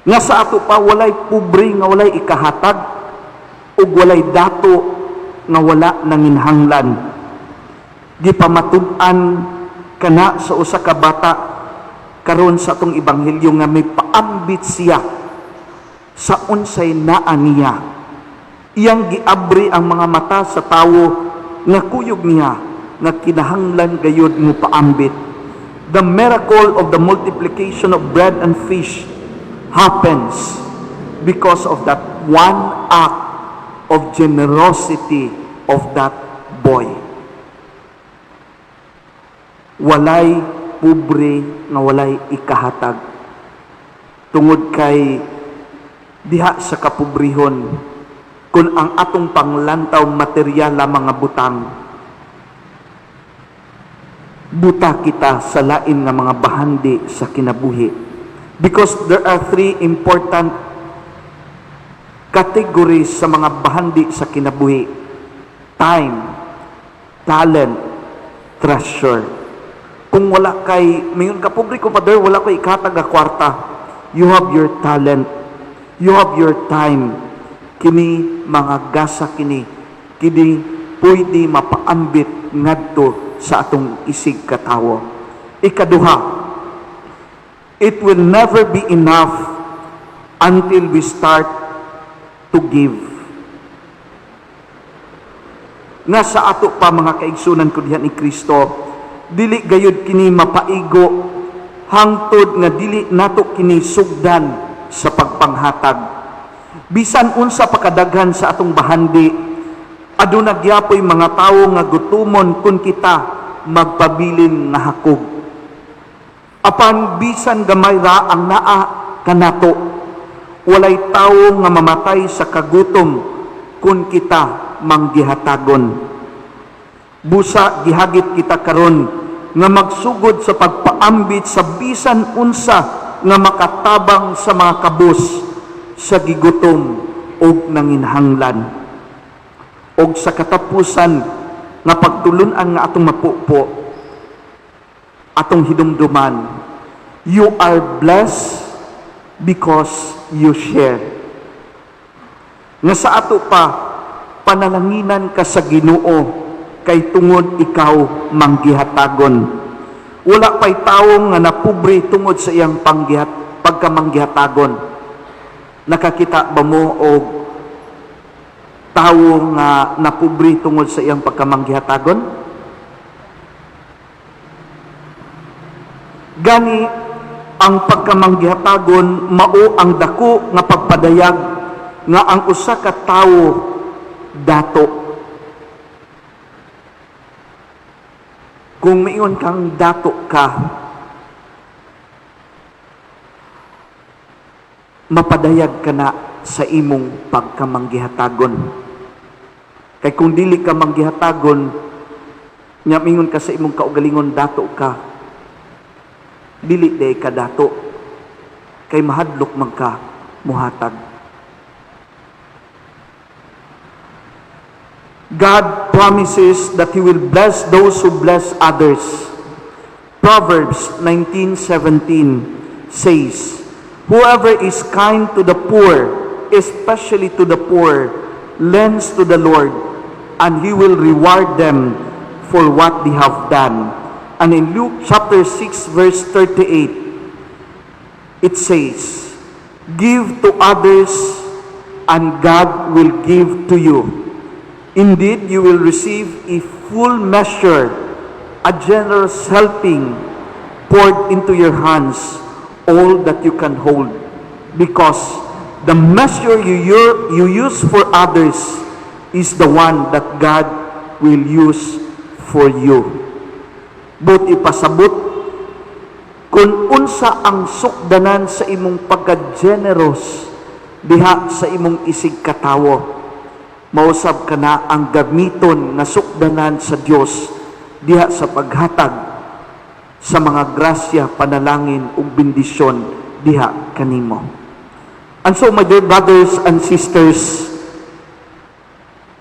F: Nga sa ato pa, walay pobre nga walay ikahatag ug walay dato nga wala nanginhanglan. Gipamatud-an kana sa usa ka bata karon sa atong ebanghelyo nga may paambit siya sa unsay naa niya. Iyang giabri ang mga mata sa tawo nga kuyog niya nga kinahanglan gayud mo paambit. The miracle of the multiplication of bread and fish happens because of that one act of generosity of that boy. Walay pobre nga walay ikahatag. Tungod kay diha sa kapobrehon, kung ang atong panglantaw material lamang nga butang, buta kita sa lain nga mga bahandi sa kinabuhi. Because there are three important categories sa mga bahandi sa kinabuhi: time, talent, treasure. Kung wala kay, mayon ka, "Pobre ko, Father, wala ko ikahatag nga kwarta." You have your talent. You have your time. Kini mga gasa kini. Kini pwede mapaambit ngadto sa atong isig katawo. Ikaduha, it will never be enough until we start to give. Nga sa ato pa, mga kaigsunan ko diha ni Kristo, dili gayud kini mapaigo hangtod nga dili nato kini sugdan sa pagpanghatag. Bisan unsa pa kadaghan sa atong bahandi, aduna gyapoy mga tawo nga gutumon kung kita magpabilin nga hakog. Apan bisan gamay ra ang naa kanato, walay tawo nga mamatay sa kagutom kung kita manggihatagon. Busa gihagit kita karon nga magsugod sa pagpaambit sa bisan unsa nga makatabang sa mga kabus sa gigutom og nanginhanglan. Og sa katapusan nga pagtulunan nga atong mapupo, atong hidumduman, you are blessed because you share. Nga sa ato pa, panalanginan ka sa Ginoo kay tungod ikaw manggihatagon. Wala pa'y tawo nga napobre tungod sa iyang pagkamanggihatagon. Nakakita ba mo og tawo nga napobre tungod sa iyang pagkamanggihatagon? Gani ang pagkamanggihatagon mao ang dako nga pagpadayag nga ang usa ka tawo dato. Kung miingon kang dato ka, mapadayag ka na sa imong pagkamanggihatagon. Kay kung dili ka manggihatagon, nya mingon ka sa imong kaugalingon dato ka, dili day ka dato, kay mahadlok man ka muhatag. God promises that He will bless those who bless others. Proverbs 19:17 says, "Whoever is kind to the poor, especially to the poor, lends to the Lord, and He will reward them for what they have done." And in Luke chapter 6 verse 38, it says, "Give to others, and God will give to you. Indeed, you will receive a full measure, a generous helping poured into your hands, all that you can hold. Because the measure you use for others is the one that God will use for you." Buot ipasabot, kung unsa ang sukdanan sa imong pagka-generous diha sa imong isig katawo, mausab ka na ang gamiton nga sukdanan sa Dios diha sa paghatag sa mga grasya, panalangin ug bendisyon diha kanimo. And so, my dear brothers and sisters,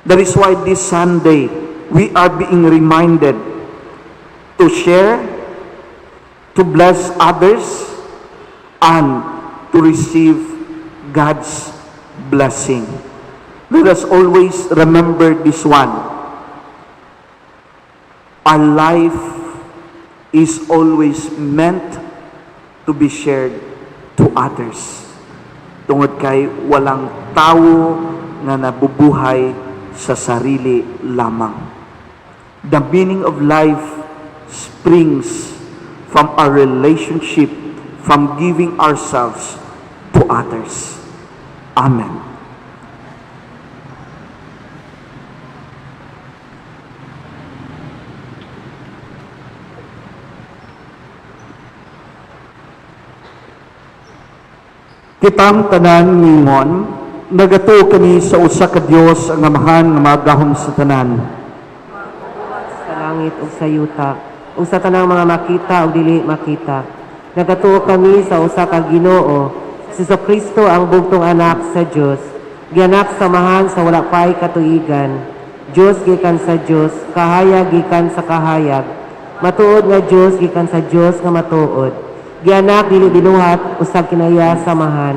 F: that is why this Sunday we are being reminded to share, to bless others, and to receive God's blessing. Let us always remember this one. Our life is always meant to be shared to others. Tungod kay walang tao nga nabubuhay sa sarili lamang. The meaning of life springs from our relationship, from giving ourselves to others. Amen. Kitang tanan ningon, nagatuo kami sa usa ka Dios, ang Amahan nga magahom sa tanan.
G: Sa langit ug sa yuta, ug sa tanang mga makita ug dili makita. Nagatuo kami sa usa ka Ginoo, si Kristo ang bugtong anak sa Dios, gianak sa Amahan sa wala pay katuigan. Dios gikan sa Dios, kahayag gikan sa kahayag. Matuod nga Dios gikan sa Dios nga matuod. Gianak dili binuhat, usag kinaya sa Amahan.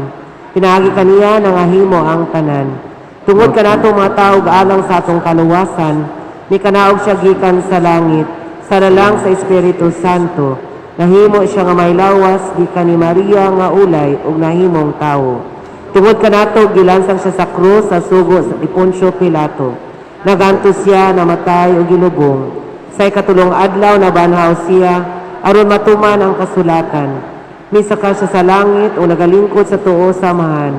G: Pinaagi kaniya nangahimo ang tanan. Tungod kanato mga tawo alang sa atong kaluwasan, mikanaog siya gikan sa langit, sa lalang sa Espiritu Santo. Nahimo siya nga may lawas gikan ni Maria nga ulay ug nahimong tawo. Tungod kanato gilansang siya sa krus sa sugo sa ni Poncio Pilato. Naganto siya, namatay ug gilubong. Sa ikatulong adlaw nabanhaw siya aron matuman ang kasulatan. Misaka siya sa langit o nagalingkod sa tuo sa Amahan.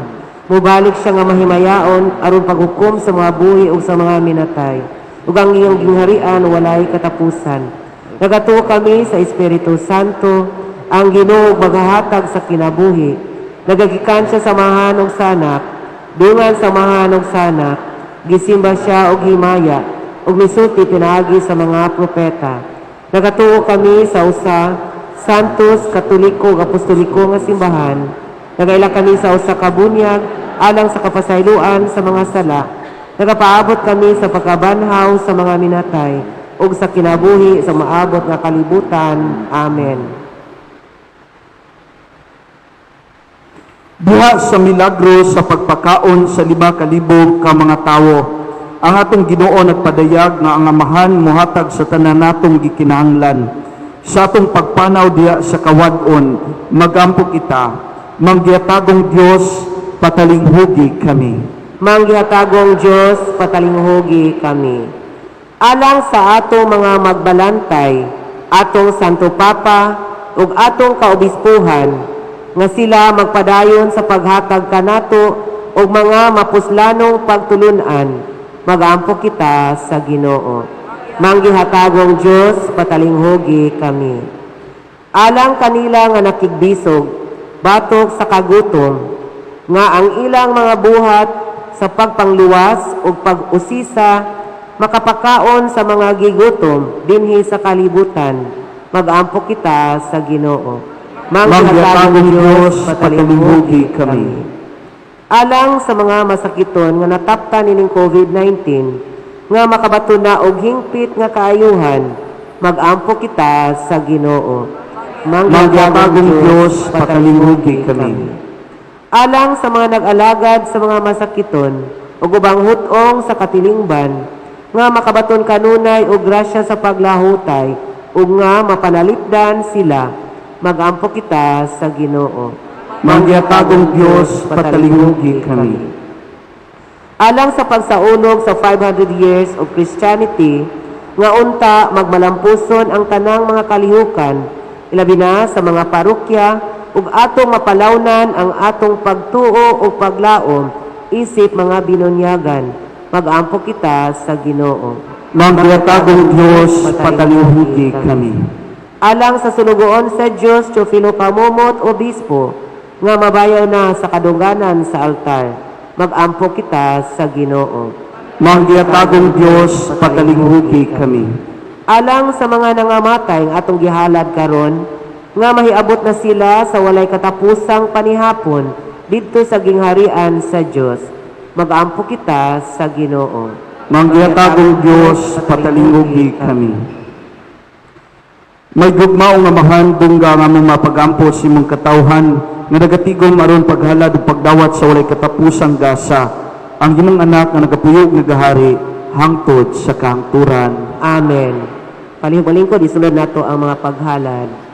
G: Mubalik siya nga mahimayaon aron paghukom sa mga buhi ug sa mga minatay. Ug ang iyong gingharian walay katapusan. Nagatuo kami sa Espiritu Santo, ang Ginoo maghahatag sa kinabuhi. Nagagikan siya sa Amahan ug sa Anak, dungan sa Amahan ug sa Anak, gisimba siya og himaya, ug misulti pinaagi sa mga propeta. Nagatuo kami sa usa Santos, Katoliko ug Apostoliko nga simbahan. Nagaila kami sa usa ka bunyag alang sa kapasayloan sa mga sala. Nagapaabot kami sa pagkabanhaw sa mga minatay ug sa kinabuhi sa maabot nga kalibutan. Amen.
F: Diha sa milagro sa pagpakaon sa 5,000 ka mga tawo, ang atong Ginoo nagpadayag nga ang Amahan mohatag sa tanan natong gikinahanglan. Sa atong pagpanaw diha sa kawad-on, magampo kita, manggihatagong Dios, patalinghugi kami.
G: Manggihatagong Dios, patalinghugi kami. Alang sa atong mga magbalantay, atong Santo Papa ug atong kaobispuhan, nga sila magpadayon sa paghatag kanato og mga mapuslanong pagtulun-an, magampo kita sa Ginoo. Manggihatagong Dios, patalinghugi kami. Alang kanila nga nakigbisog, batok sa kagutom, nga ang ilang mga buhat sa pagpangluwas ug pag-usisa makapakaon sa mga gigutom dinhi sa kalibutan, magampo kita sa Ginoo.
F: Manggihatagong Dios, patalinghugi kami.
G: Alang sa mga masakiton nga nataptan nining COVID-19 nga makabato na og hingpit nga kaayuhan, magampo kita sa Ginoo.
F: Manggihatagong Dios, patalinghugi kami.
G: Alang sa mga nag-alagad sa mga masakiton ug ubang hut-ong sa katilingban nga makabaton kanunay og grasya sa paglahutay ug nga mapanalipdan sila, magampo kita sa Ginoo.
F: Manggihatagong Dios, patalinghugi kami.
G: Alang sa pagsaulog sa 500 years of Christianity, nga unta magmalampuson ang tanang mga kalihukan, ilabi na sa mga parokya, ug atong mapalawnan ang atong pagtuo ug paglaom isip mga binunyagan, magampo kita sa Ginoo.
F: Manggihatagong Dios, patalinghugi kami.
G: Alang sa sulugoon sa Dios, Teofilo Pamomot, Obispo, nga mabayaw na sa kadungganan sa altar, magampo kita sa Ginoo.
F: Manggihatagong Dios, patalinghugi kami.
G: Alang sa mga nangamatay nga atong gihalad karon, nga mahiabot na sila sa walay katapusang panihapon didto sa gingharian sa Dios, magampo kita sa Ginoo.
F: Manggihatagong Dios, patalinghugi kami. May gugmao nga amahan, dungga nga among mapagampo sa imong katawhan nga nagatigom aron paghalad ug pagdawat sa walay katapusang gasa ang imong anak nga nagapuyog nga gahari hangtod sa kahangturan.
G: Amen. Palihog-palingkod, isulod nato ang mga paghalad.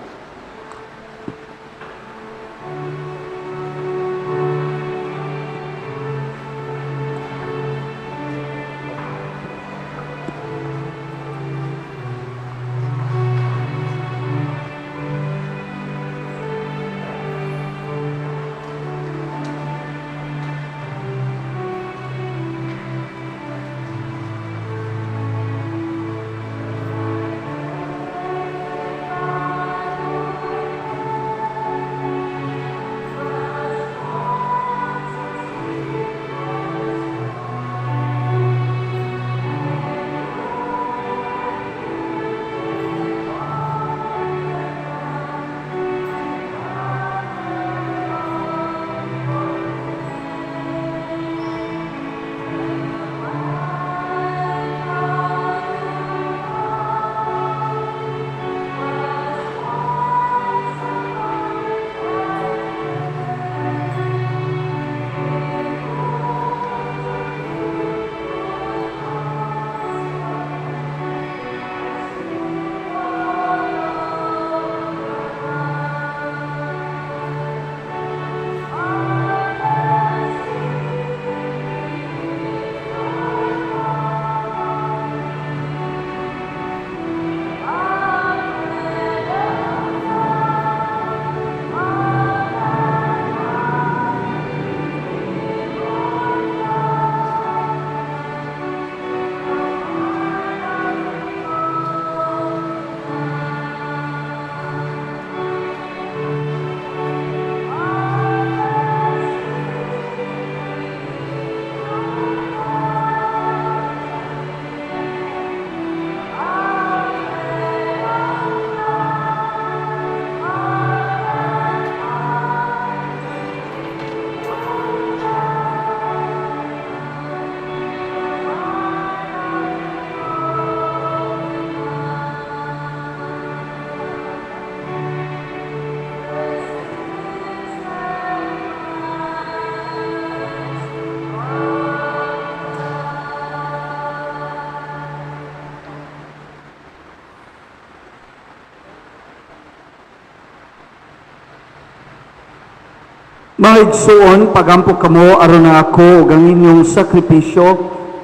F: Mga igsuon, pagampo kamo aron nga ako ug ang inyong sakripisyo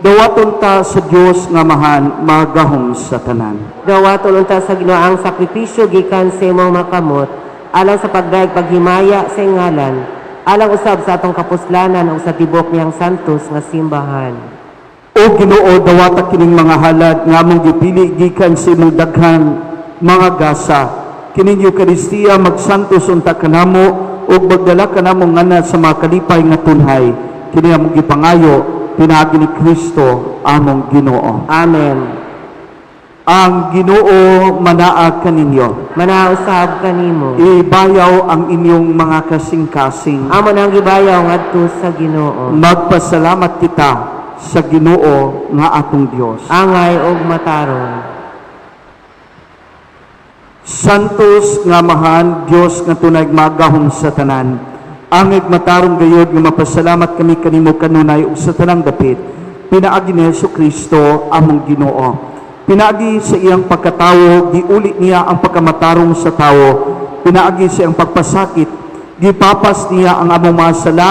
F: dawaton ta sa Dios nga Amahan magahom sa tanan.
G: Dawaton unta sa Ginoo ang sakripisyo gikan sa imong makamot alang sa pagdayeg paghimaya sa ngalan, alang usab sa atong kapuslanan ug sa tibok niyang santos nga simbahan.
F: O Ginoo, dawata kining mga halad nga among gipili gikan sa imong daghan mga gasa. Kining Eukaristiya magsantos unta kanamo ug magdala kanamo ngana sa mga kalipay nga tunhay. Kini among gipangayo pinaagi ni Kristo among Ginoo.
G: Amen.
F: Ang Ginoo manaa kaninyo.
G: Manausab kanimo.
F: Ibayaw ang inyong mga kasing-kasing.
G: Amo nang gibayaw ngadto sa Ginoo.
F: Magpasalamat kita sa Ginoo nga atong Dios.
G: Angay og matarong.
F: Santos nga Amahan, Dios nga tunay magahom sa tanan. Angay matarong gayod nga mapasalamat kami kanimo kanunay ug sa tanang dapit. Pinaagi ni Hesus Kristo among Ginoo. Pinaagi sa iyang pagkatawo, giuli niya ang pagkamatarong sa tawo. Pinaagi sa iyang pagpasakit, gipapas niya ang among mga sala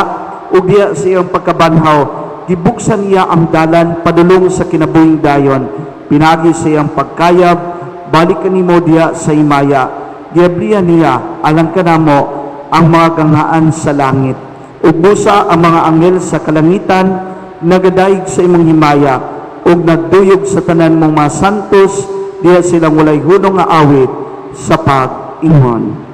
F: ug diya sa iyang pagkabanhaw, gibuksan niya ang dalan padulong sa kinabuhing dayon. Pinaagi sa iyang pagkayab, balik kanimo diya sa himaya. Giablihan niya alang kanamo ang mga ganghaan sa langit. Ug busa ang mga anghel sa kalangitan nagadayeg sa imong himaya ug nagduyog sa tanan mong mga santos diya silang walay hunong nga awit sa pag-ingon.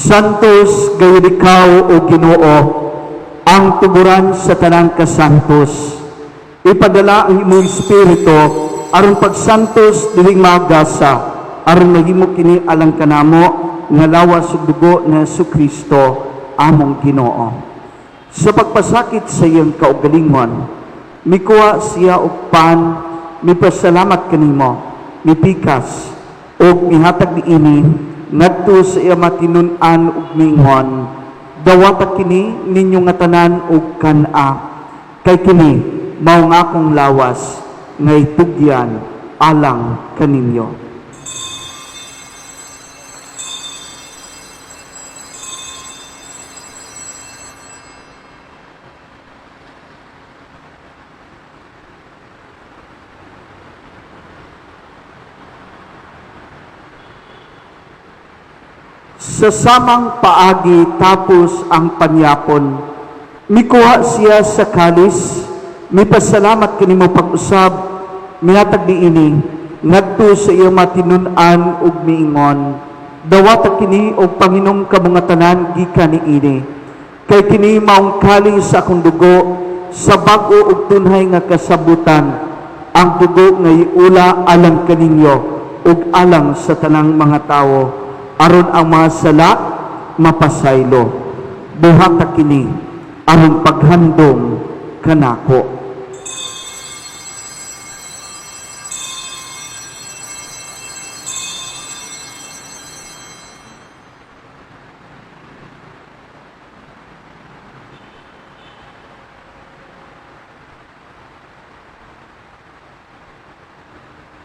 F: Santos gayud ikaw o Ginoo, ang tuburan sa tanang kasantos. Ipadala ang imong espiritu aron pagsantos dining mga gasa, aron mahimo kini alang kanamo nga lawas ug dugo ni Hesukristo among Ginoo. Sa pagpasakit sa iyang kaugalingon, mikuha siya og pan, mipasalamat kanimo, mipikas ug mihatag niini ngadto sa iya matinun-an ug miingon, dawata kini ninyo nga tanan ug kan-a, kay kini mao nga akong lawas nga itugyan alang kaninyo. Sa samang paagi tapos ang panyapon, mikuha siya sa kalis, mipasalamat kanimo pag-usab, mihatag niini ngadto sa iyang matinun-an ug miingon, dawata kini og panginom kamo nga tanan gikan niini, kay kini maong kalis sa akong dugo sa bag-o ug tunhay nga kasabutan, ang dugo nga iula alang kaninyo ug alang sa tanang mga tawo, aron ang mga sala mapasaylo. Buhata kini aron paghandom kanako.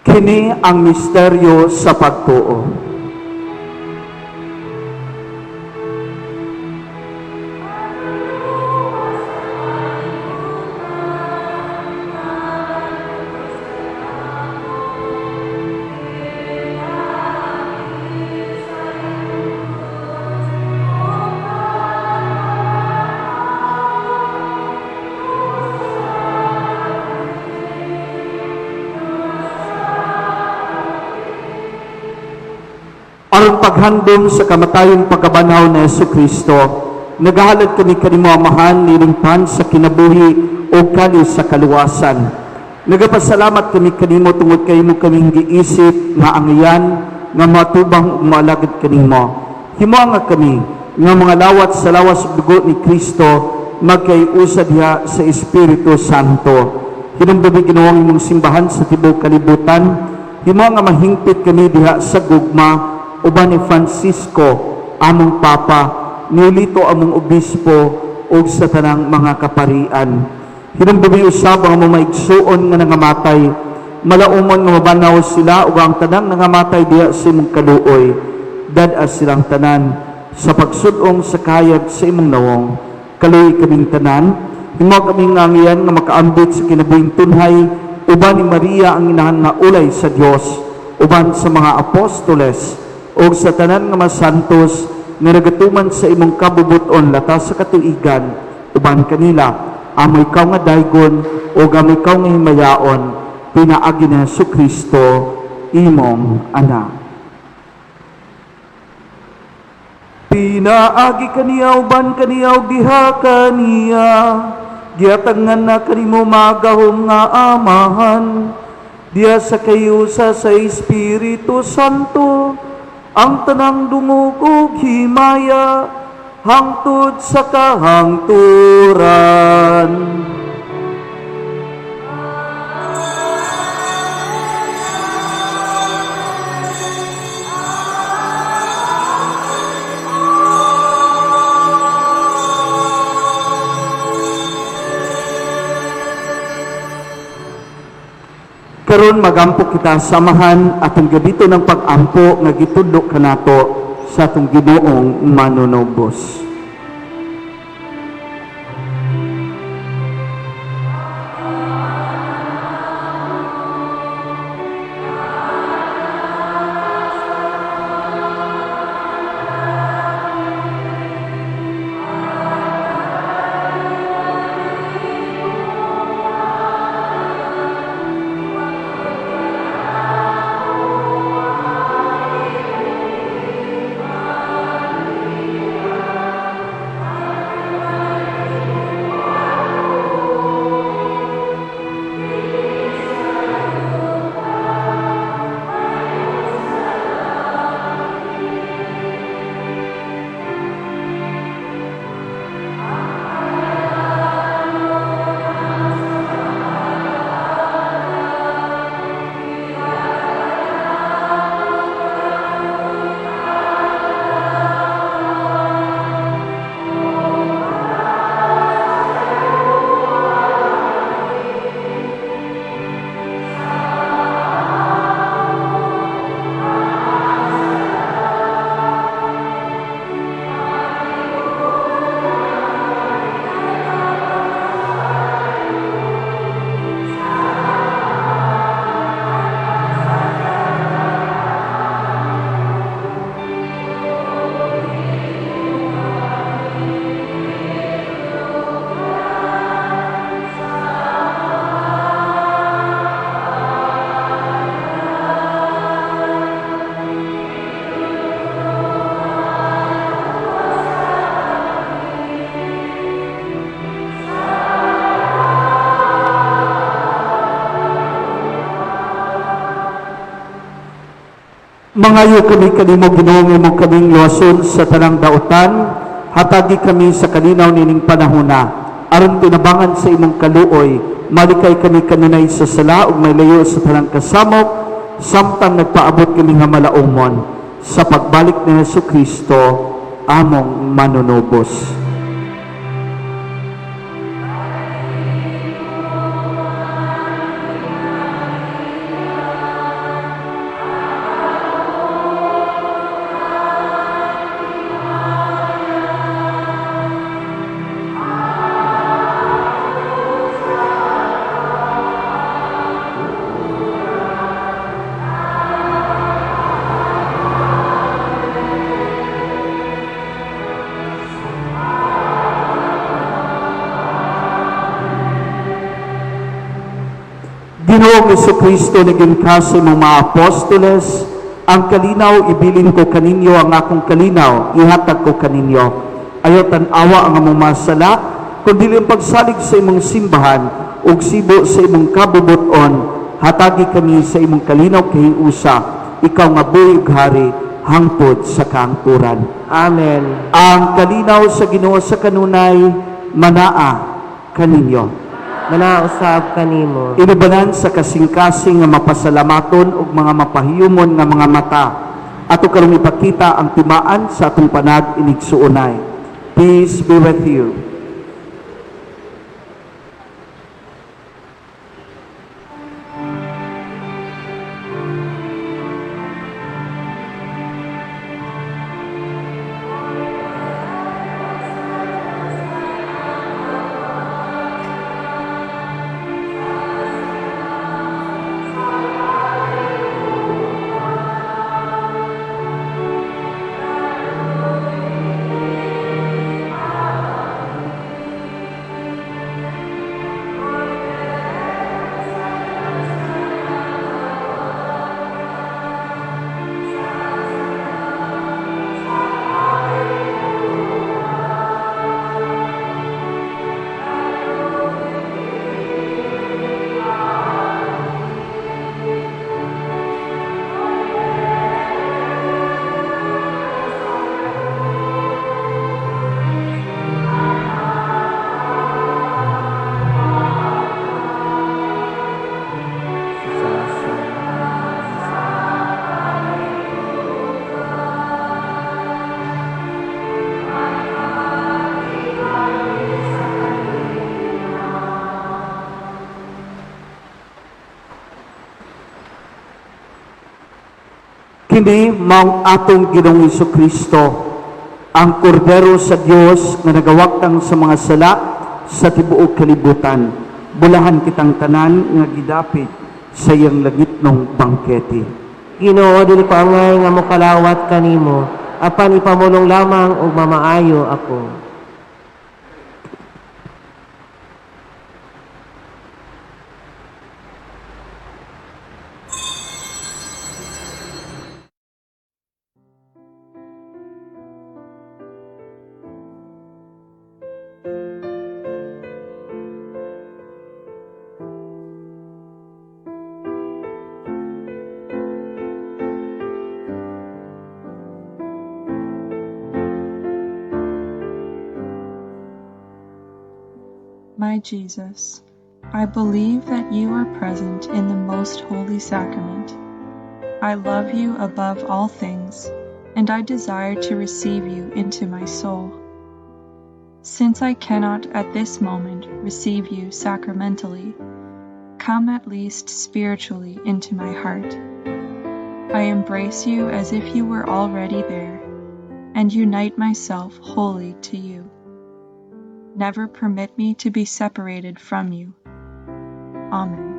F: Kini ang misteryo sa pagtuo. paghandom sa kamatayon pagkabanhaw ni Hesus Kristo, nagahalad kami kanimo, Amahan, nining pan sa kinabuhi o kalis sa kaluwasan. Nagapasalamat kami kanimo tungod kay imo kaming giisip nga angyan nga matubang ug moalagad kanimo. Himoa nga kami nga mga lawat sa lawas ug dugo ni Kristo magkaiusa diha sa Espiritu Santo. Hinumdumi, Ginoo, ang imong simbahan sa tibuok kalibutan. Himoa nga mahingpit kami diha sa gugma uban ni Francisco among Papa, ni Lito among Obispo ug sa tanang mga kaparian. Hinumdumi usab ang among maigsuon nga nangamatay. Malaumon nga mabanhaw sila ug ang tanang nangamatay diha sa imong kaluoy. Dad-a silang tanan sa pagsud-ong sa kahayag sa imong nawong. Kaluoyi kaming tanan. Himoa kaming angyan nga makaambit sa kinabuhing tunhay uban ni Maria ang inahan nga ulay sa Dios, uban sa mga apostoles ug sa tanan nga masantos nga nagatuman sa imong kabubuton latas sa katuigan. Uban kanila, amo ikaw nga daygon ug amo ikaw nga himayaon pinaagi ni Hesus Kristo, imong anak. Pinaagi kaniya, uban kaniya ug diha kaniya, gihatangan na kanimo, magahom nga Amahan, diha sa kayusa sa Espiritu Santo, ang tanang dungog ug himaya hangtod sa kahangturan. Karon magampo kita sa Amahan, atong gamiton ang pag-ampo nga gitudlo kanato sa atong Ginoong Manunubos. Mangayo kami kanimo, Ginoo, imo kaming luwason sa tanang dautan. Hatagi kami sa kalinaw nining panahona aron tinabangan sa imong kaluoy malikay kami kanunay sa sala ug may layo sa tanang kasamok samtang nagpaabot kami nga malaumon sa pagbalik ni Hesus Kristo among manunubos. Ginoong Kristo, naging ka sa imong mga apostoles, Ang kalinaw ibilin ko kaninyo, ang akong kalinaw ihatag ko kaninyo. Ayaw tan-awa ang among mga sala, kundi ang pagsalig sa imong simbahan ug sibo sa imong kabubuton. Hatagi kami sa imong kalinaw kahiusa, ikaw nga buhi ug hari hangtod sa kahangturan.
G: Amen.
F: Ang kalinaw sa Ginoo sa kanunay manaa kaninyo.
G: Manausab kanimo.
F: Inubanan sa kasing-kasing nga mapasalamaton ug mga mapahiyumon nga mga mata, ato karong ipakita ang timaan sa atong panag inigsuonay. Peace be with you. Kini maong atong Ginoong Kristo, ang Kordero sa Dios nga nagawaktang sa mga sala sa tibuok kalibutan. Bulahan kitang tanan nga gidapit sa iyang langitnong bangkete.
G: Ginoo, dili ko angay nga mokalawat kanimo, apan ipamulong lamang ug mamaayo ako.
I: My Jesus, I believe that you are present in the most holy sacrament. I love you above all things, and I desire to receive you into my soul. Since I cannot at this moment receive you sacramentally, come at least spiritually into my heart. I embrace you as if you were already there, and unite myself wholly to you. Never permit me to be separated from you. Amen.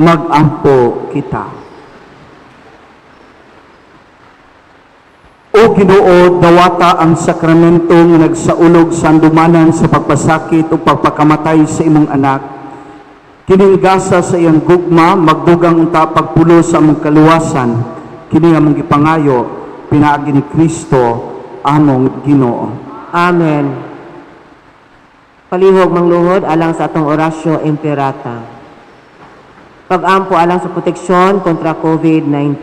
F: Magampo kita. O Ginoo, dawata ang sakramento nga nagsaulog sa andumanan sa pagpasakit o pagpakamatay sa imong anak. Kining gasa sa iyang gugma, magdugang unta pagpulo sa among kaluwasan. Kini among gipangayo, pinaagi ni Kristo among Ginoo.
G: Amen. Palihog mangluhod alang sa atong orasyo imperata. Pag-ampo alang sa proteksyon kontra COVID-19.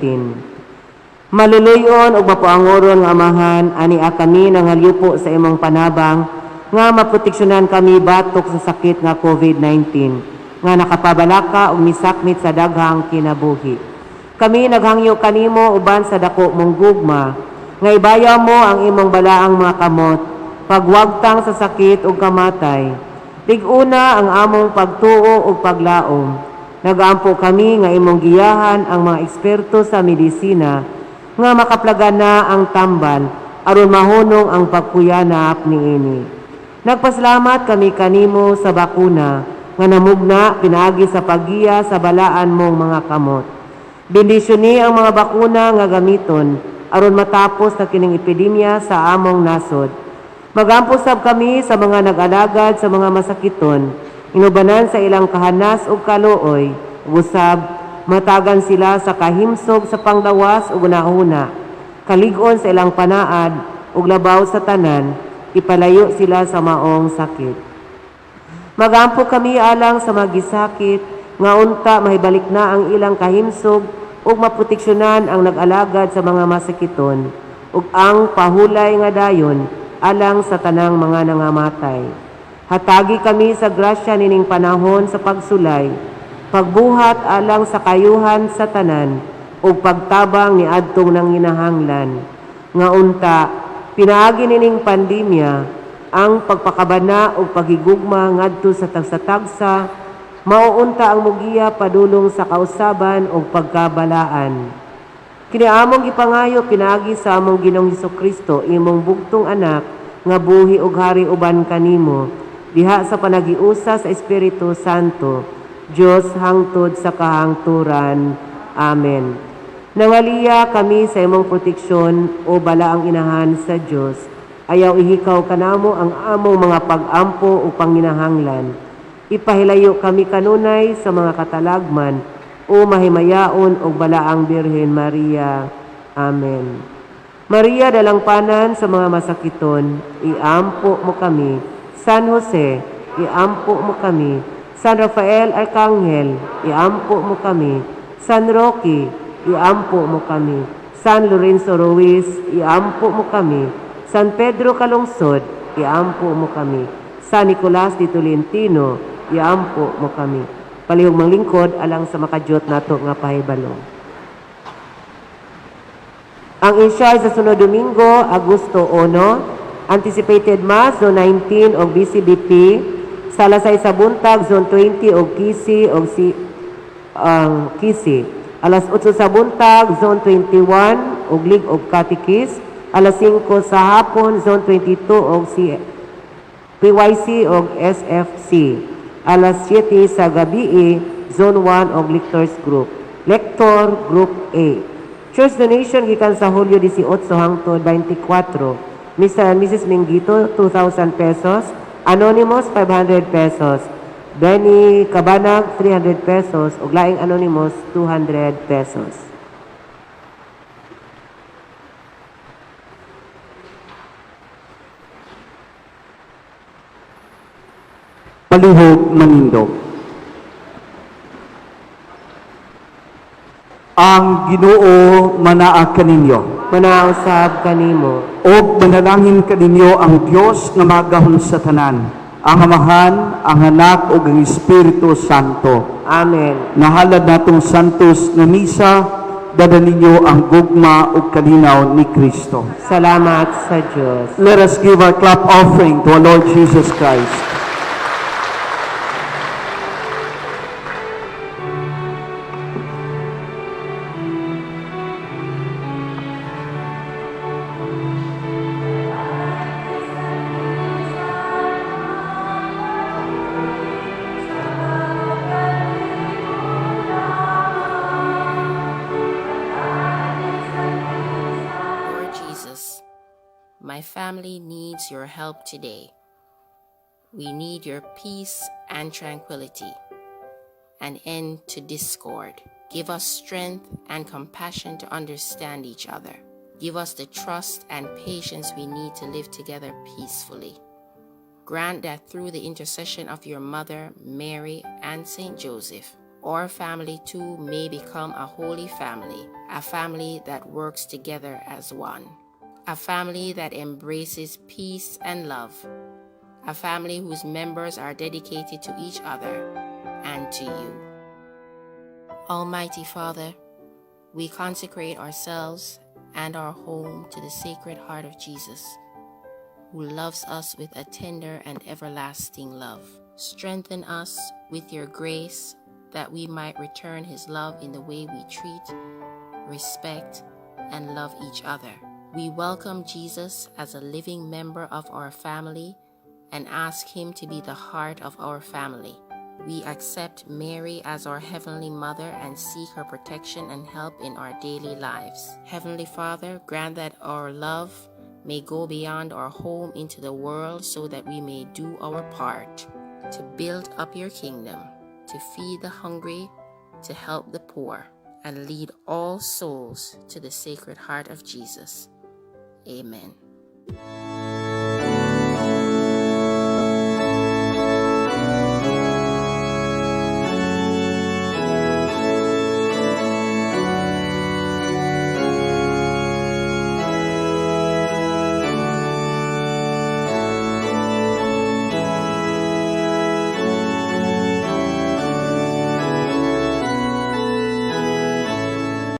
G: Maluluyon ug mapuangoron nga Amahan, ani kami nangalyupo sa imong panabang nga maproteksyonan kami batok sa sakit nga COVID-19 nga nakapabalaka ug misakmit sa daghang kinabuhi. Kami naghangyo kanimo uban sa dako mong gugma nga ibayaw mo ang imong balaang mga kamot pagwagtang sa sakit ug kamatay. Lig-una ang among pagtuo ug paglaom. Nagaampo kami nga imong giyahan ang mga eksperto sa medisina nga makaplagana ang tambal aron mahunong ang pagkuyanap niini. Nagpasalamat kami kanimo sa bakuna nga namugna pinaagi sa paggiya sa balaan mong mga kamot. Bendisyoni ang mga bakuna nga gamiton aron matapos na kining epidemya sa among nasod. Magampo sab kami sa mga nag-alagad sa mga masakiton, inubanan sa ilang kahanas ug kaluoy, usab matagan sila sa kahimsog sa panglawas ug hunahuna, kalig-on sa ilang panaad ug labaw sa tanan, ipalayo sila sa maong sakit. Magampo kami alang sa magisakit, nga unta mahibalik na ang ilang kahimsog ug maproteksyonan ang nag-alagad sa mga masakiton ug ang pahulay nga dayon alang sa tanang mga nangamatay. Hatagi kami sa grasya nining panahon sa pagsulay, pagbuhat alang sa kayuhan sa tanan ug pagtabang ni adtong nanginahanglan. Nga unta pinaagi nining pandemya ang pagpakabana ug paghigugma ngadto sa tagsa-tagsa, mauunta ang mugiya padulong sa kausaban ug pagkabalaan. Kini among gipangayo pinaagi sa among Ginoong Hesukristo, imong bugtong anak nga buhi ug hari uban kanimo diha sa panagiusa sa Espiritu Santo, Dios hangtod sa kahangturan. Amen. Nangaliya kami sa imong proteksyon o balaang inahan sa Dios. Ayaw ihikaw kanamo ang among mga pag-ampo o panginahanglan. Ipahilayo kami kanunay sa mga katalagman o mahimayaon og balaang Birhen Maria. Amen. Maria, dalangpanan sa mga masakiton, iampo mo kami. San Jose, iampo mo kami. San Rafael Arcangel, iampo mo kami. San Roque, iampo mo kami. San Lorenzo Ruiz, iampo mo kami. San Pedro Calungsod, iampo mo kami. San Nicolas de Tolentino, iampo mo kami. Palihog manglingkod alang sa makajot nato nga pahibalo. Ang insya sa sunod Domingo, Agosto 1, anticipated Mass Zone 19 og BCBP, sa alas 6 sa buntag Zone 20 og KC og si KC. Alas 8 sa buntag Zone 21 og League of Catechist, alas 5 sa hapon Zone 22 og si PYC og SFC. Alas 7 sa gabi Zone 1 og Lectors Group. Lector Group A. Church donation gikan sa Hulyo 18 hangtod 24. Mr. and Mrs. Mingito 2,000 pesos, Anonymous 500 pesos, Benny Cabanag 300 pesos ug laing Anonymous 200 pesos.
F: Palihog manindog. Ang Ginoo manaa kaninyo.
G: Manausab kanimo.
F: Og manalangin kaninyo ang Dios nga magahom sa tanan, ang Amahan, ang Anak ug ang Espiritu Santo.
G: Amen.
F: Nahalad natong santos nga misa, dada ninyo ang gugma ug kalinaw ni Kristo.
G: Salamat sa Dios.
F: Let us give our clap offering to our Lord Jesus Christ.
J: Family needs your help today. We need your peace and tranquility, an end to discord. Give us strength and compassion to understand each other. Give us the trust and patience we need to live together peacefully. Grant that through the intercession of your mother, Mary, and Saint Joseph, our family too may become a holy family, a family that works together as one, a family that embraces peace and love, a family whose members are dedicated to each other and to you. Almighty Father, we consecrate ourselves and our home to the Sacred Heart of Jesus, who loves us with a tender and everlasting love. Strengthen us with your grace that we might return his love in the way we treat, respect, and love each other. We welcome Jesus as a living member of our family and ask him to be the heart of our family. We accept Mary as our Heavenly Mother and seek her protection and help in our daily lives. Heavenly Father, grant that our love may go beyond our home into the world so that we may do our part to build up your kingdom, to feed the hungry, to help the poor, and lead all souls to the Sacred Heart of Jesus. Amen.